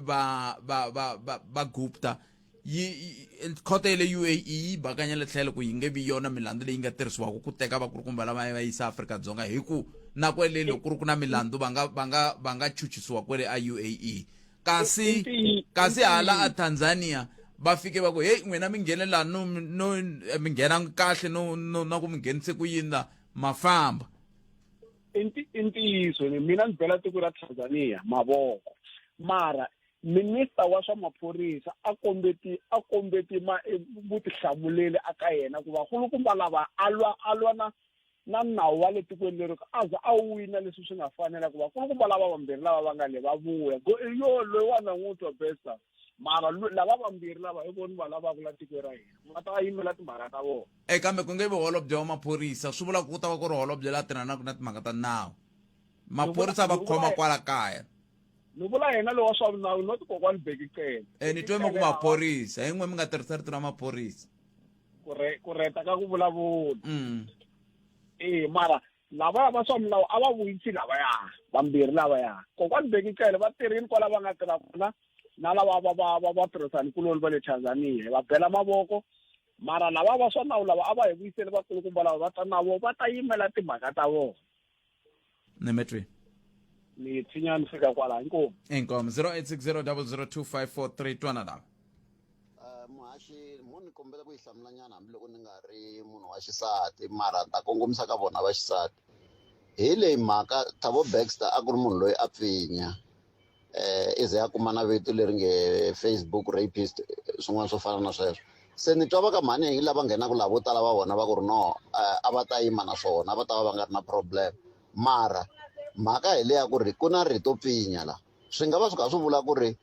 va va va va va Gupta yi khoto ya le UAE yi bakanyela tlhelo ku yi nge vi yona milandzu leyi nga tirhisiwaka ku teka vakulukumba lava va yisa Afrika-Dzonga hi ku na kwele loko ku ri ku na milandzu va nga va nga va nga chuchisiwa kwele a UAE kasi kasi hala a Tanzania va fike va ku hey n'wina mi nghene la no no mi nghena kahle no no na ku mi nghenise ku yini la ma famba. I ntiyiso ni mina ni bela tiko ra Tanzania mavoko mara minister wa swa maphorisa a kombeti a kombeti ma vutihlamuleri aka yena ku vakulukumba lava a lwa a lwa na na nawu wa le tikweni leri a za a wina leswi swi nga fanela ku vakulukumba lava vambirhi lava va nga le va vuya yo loyiwani na n'wi twa Bester mara lava vambirhi lava hi voni va lavaka la tikweni ra hina va ta va yimela timhaka ta vona. E kambe ku nge vi holobye wa maphorisa swi vula ku ta va ku ri holobye la tirhanaka na timhaka ta nawu maphorisa va khoma kwala kaya. Ni vula yena lowa swa vinawu not kokwani Bheki Cele. E ni twe mi ku maphorisa hi n'we mi nga tirhisa rito ra maphorisa. Ku re ku reta ka ku vulavula. E mara lavaya va swa milawu a va vuyisi lavaya vambirhi lavaya. Kokwani Bheki Cele va tirhile kwala va nga tirha kona na lava va va va va tirhisani kuloni va le Tanzania va bela mavoko mara lava va swa nawu lava a va hi vuyiseli vakulukumba lava va ta na vo va ta yimela timhaka ta vona. Nemetri. Ni tshinya ni fika kwala inkomu. Inkomu 0860002543 twana lava. Muhaxi mo ni kombela ku yi hlamula nyana hambiloko ni nga ri munhu wa xisati mara ni ta kongomisa ka vona va xisati hi leyi mhaka Thabo Baxter a ku ri munhu loyi a pfinya eh i ze a kuma na vito leri nge Facebook rapist swin'wana swo fana na sweswo se ni twa va ka mhani lava nghenaka laha vo tala va vona va ku ri no eh, a va ta yima na swona a va ta va va nga ri na problem mara mhaka hi leya ku ri ku na rito pfinya la swi nga va swi kha swi vula ku ri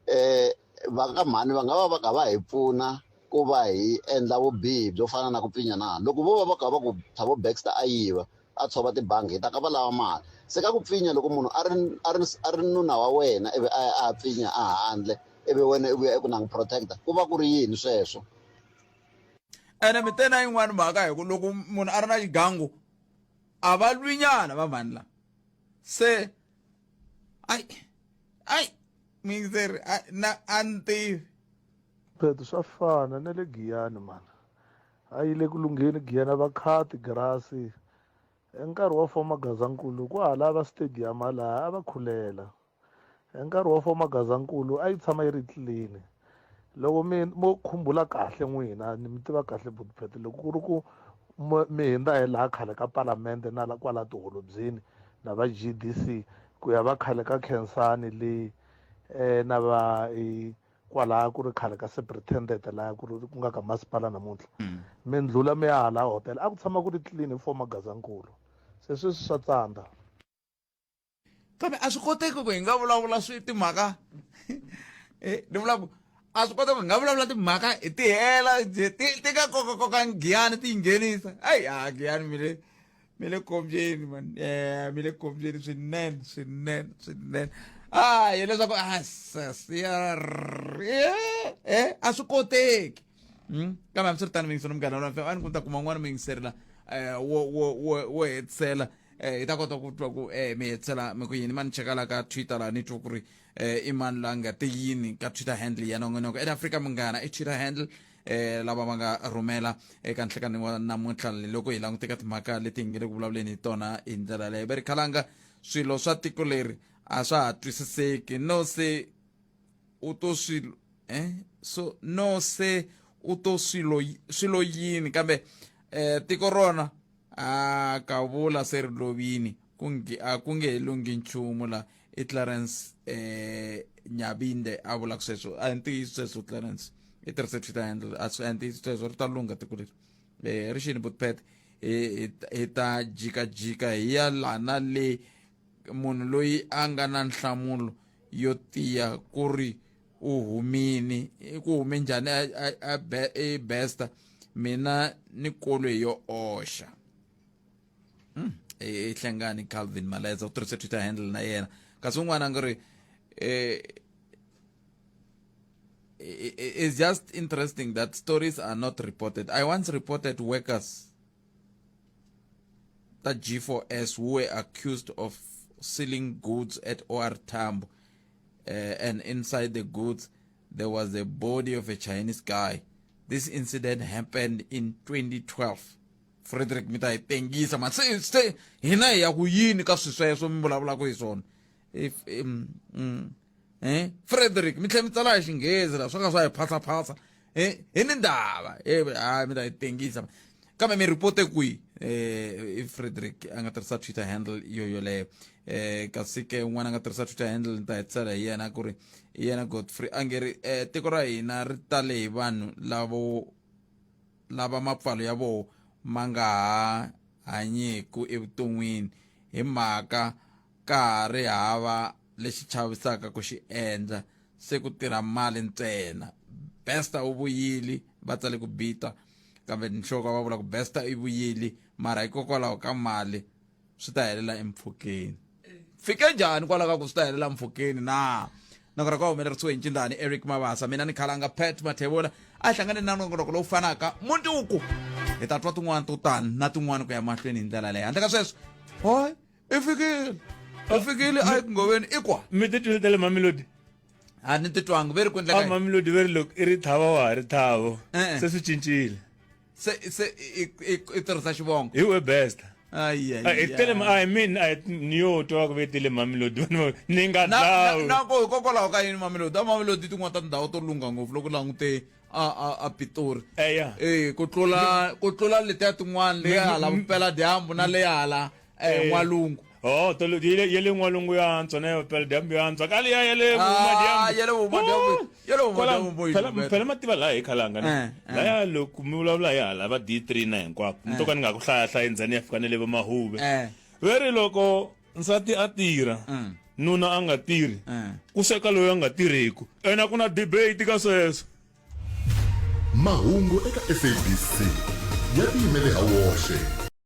eh va ka mhani va nga va va kha va hi pfuna ku va hi endla vubihi byo fana na ku pfinya na loko vo va va kha va ku Thabo Baxter a yiva a tshova tibangi hi ta ka va lava mali se ka ku pfinya loko munhu a ri a ri a ri nuna wa wena ivi a ya a ya pfinya a handle ivi wena i vuya i ku na n'wi protector ku va ku ri yini sweswo ene mi te na yin'wani mhaka hi ku loko munhu a ri na xigangu a va lwinyana va mhani la se ai ai muyingiseri na a ni tivi Pheto swa fana na le Giyani mani. A yi le ku lungheni Giyani a va khati grasi. Hi nkarhi wa former Gazankulu ku ha lava stadium laha a va khulela. Hi nkarhi wa former Gazankulu a yi tshama yi ri clean. Loko mi mo khumbula kahle n'wina ni mi tiva kahle Butphet loko ku ri ku mi hundza hi laha khale ka palamende na la kwala tiholobyini na va GDC ku ya va khale ka Khensani le eh, na va eh, kwalaya ku ri khale ka superintendent laya ku ri ku nga ka masipala namuntlha mm. mi ndlula mi ya hala hotel a ku tshama ku ri clean hi former gazankulu se sweswi swa tsandza kambe a swi koteki ku hi nga vulavula swi timhaka eh, ni vula ku a swi koteki ku hi nga vulavula timhaka hi ti hela ti ti nga kokakoka nghiyani ti yi nghenisa ayi a nghiyani mi le mi le khombyeni man eh mi le khombyeni swinene swinene swinene ah hileswaku a ya eh a swi koteki hmm? kambe hambiswiritano muyingiseri munghana lona a ni ku ta kuma un'wana muyingiseri la eh, wo wo wo wo hetisela eh hi ta kota ku twa ku eh mi hetisela mi ku yini ma ni cheka la ka Twitter la ni twa ku ri eh i mani la nga te yini ka Twitter handle ya nongonoko at Africa Munghana i Twitter handle eh lava va nga rhumela eka nhlekani wa namuntlha loko hi languteka timhaka leti hi nge le ku vulavuleni hi tona hi ndlela leyo va ri khalanga swilo swa tiko leri a swa ha twisiseki no se u to swilo eh so no se u to swilo swilo yini kambe eh tiko rona a ka vula se ri lovini ku nge a ku nge he lunghi nchumu la i Clarence eh Nyabinde a vulaka sweswo a hi ntiyiso sweswo Clarence i tirhise Twitter handle a swi a hi ntiyiso sweswo ri ta lungha tiko leri eh ri xini Butpet hi hi ta jikajika hi ya la na le munhu loyi a nga na nhlamulo yo tiya ku ri u humini ku hume njhani a a besta mina ni kolwe yo oxa i hlengani Calvin Maleza u tirhise Twitter handle na yena kasi un'wana a nga ri eh it's just interesting that stories are not reported. I once reported workers ta G4S who were accused of selling goods at OR Tambo uh, and inside the goods there was the body of a Chinese guy. This incident happened in 2012. Frederick mi ta hi tengisa ma se se hina hi ya ku yini ka swi sweswo mi vulavulaka hi swona if um, mm, eh Frederick mi tlhela mi tsala hi xinghezi la swa ka swa hi phasa-phasa eh hi ni ndava eh hayi mi ta hi tengisa kambe mi ripote kwihi eh Frederick a nga tirhisa Twitter handle yo yoleyo eh kasi ke un'wana a nga tirhisa Twitter handle ni ta hetisela hi yena ku ri hi yena Godfrey a nge ri eh tiko ra hina ri tale hi vanhu lavo lava mapfalo ya voho ma nga ha hanyiku evuton'wini hi mhaka ka ha ri hava lexi chavisaka ku xi endla se ku tirha mali ntsena besta u vuyile va tsale ku bita kambe nhloko va vula ku besta i vuyile mara hikokwalaho ka mali swi ta helela empfhukeni. fike njhani kwalaho ka ku swi ta helela mpfhukeni na nakona ka humelerisiwe hi ncindani Eric Mabasa mina ni khalanga Pat Mathebula a hi hlangane na nongonoko lowu fanaka mundzuku hi ta twa tin'wana to tani na tin'wana ku ya mahlweni hi ndlela leyi handle ka sweswo hoy i fikile i fikile a yi ku ngoveni i kwa mi titwile ta le Mamelodi a ni titwangi ve ri ku endleka a Mamelodi ve ri loko i ri thava wa ha ri thavo E-e. se swi cincile se se i i i tirhisa xivongo hi we best Ai, ai, i tele ai. I mean I ni yo twa ku ve tele Mamelodi vanhu va- ni nga na na dlawi na ku hikokwalaho ka yini Mamelodi a Mamelodi tin'wana ta tindhawu to lungha ngopfu loko u langute a a a Pitori eya eh ku tlula ku tlula letiya tin'wana leya hala vupela dyambu na leya hala eh n'walungu Oh, tolo ye ye le n'walungu ya antswa na ya vupela dyambu ya antswa ka liya ya le Ah, vumadyambu ya le vumadyambu ya le Kwala- vumadyambu yi phela lumbeta. phela mativa laha hi khalanga ne Eh, eh. laya loko mi vulavula hi hala va D3 na hinkwako mi to ka ni nga ku hlaya hlaya ndzeni ya fika na le va mahuve Eh. ve ri loko nsati a tirha nuna a nga tirhi ku sweka loyi a nga tirhiku ene a ku na debate ka sweswo Mahungu eka SABC ya tiyimele ha woxe.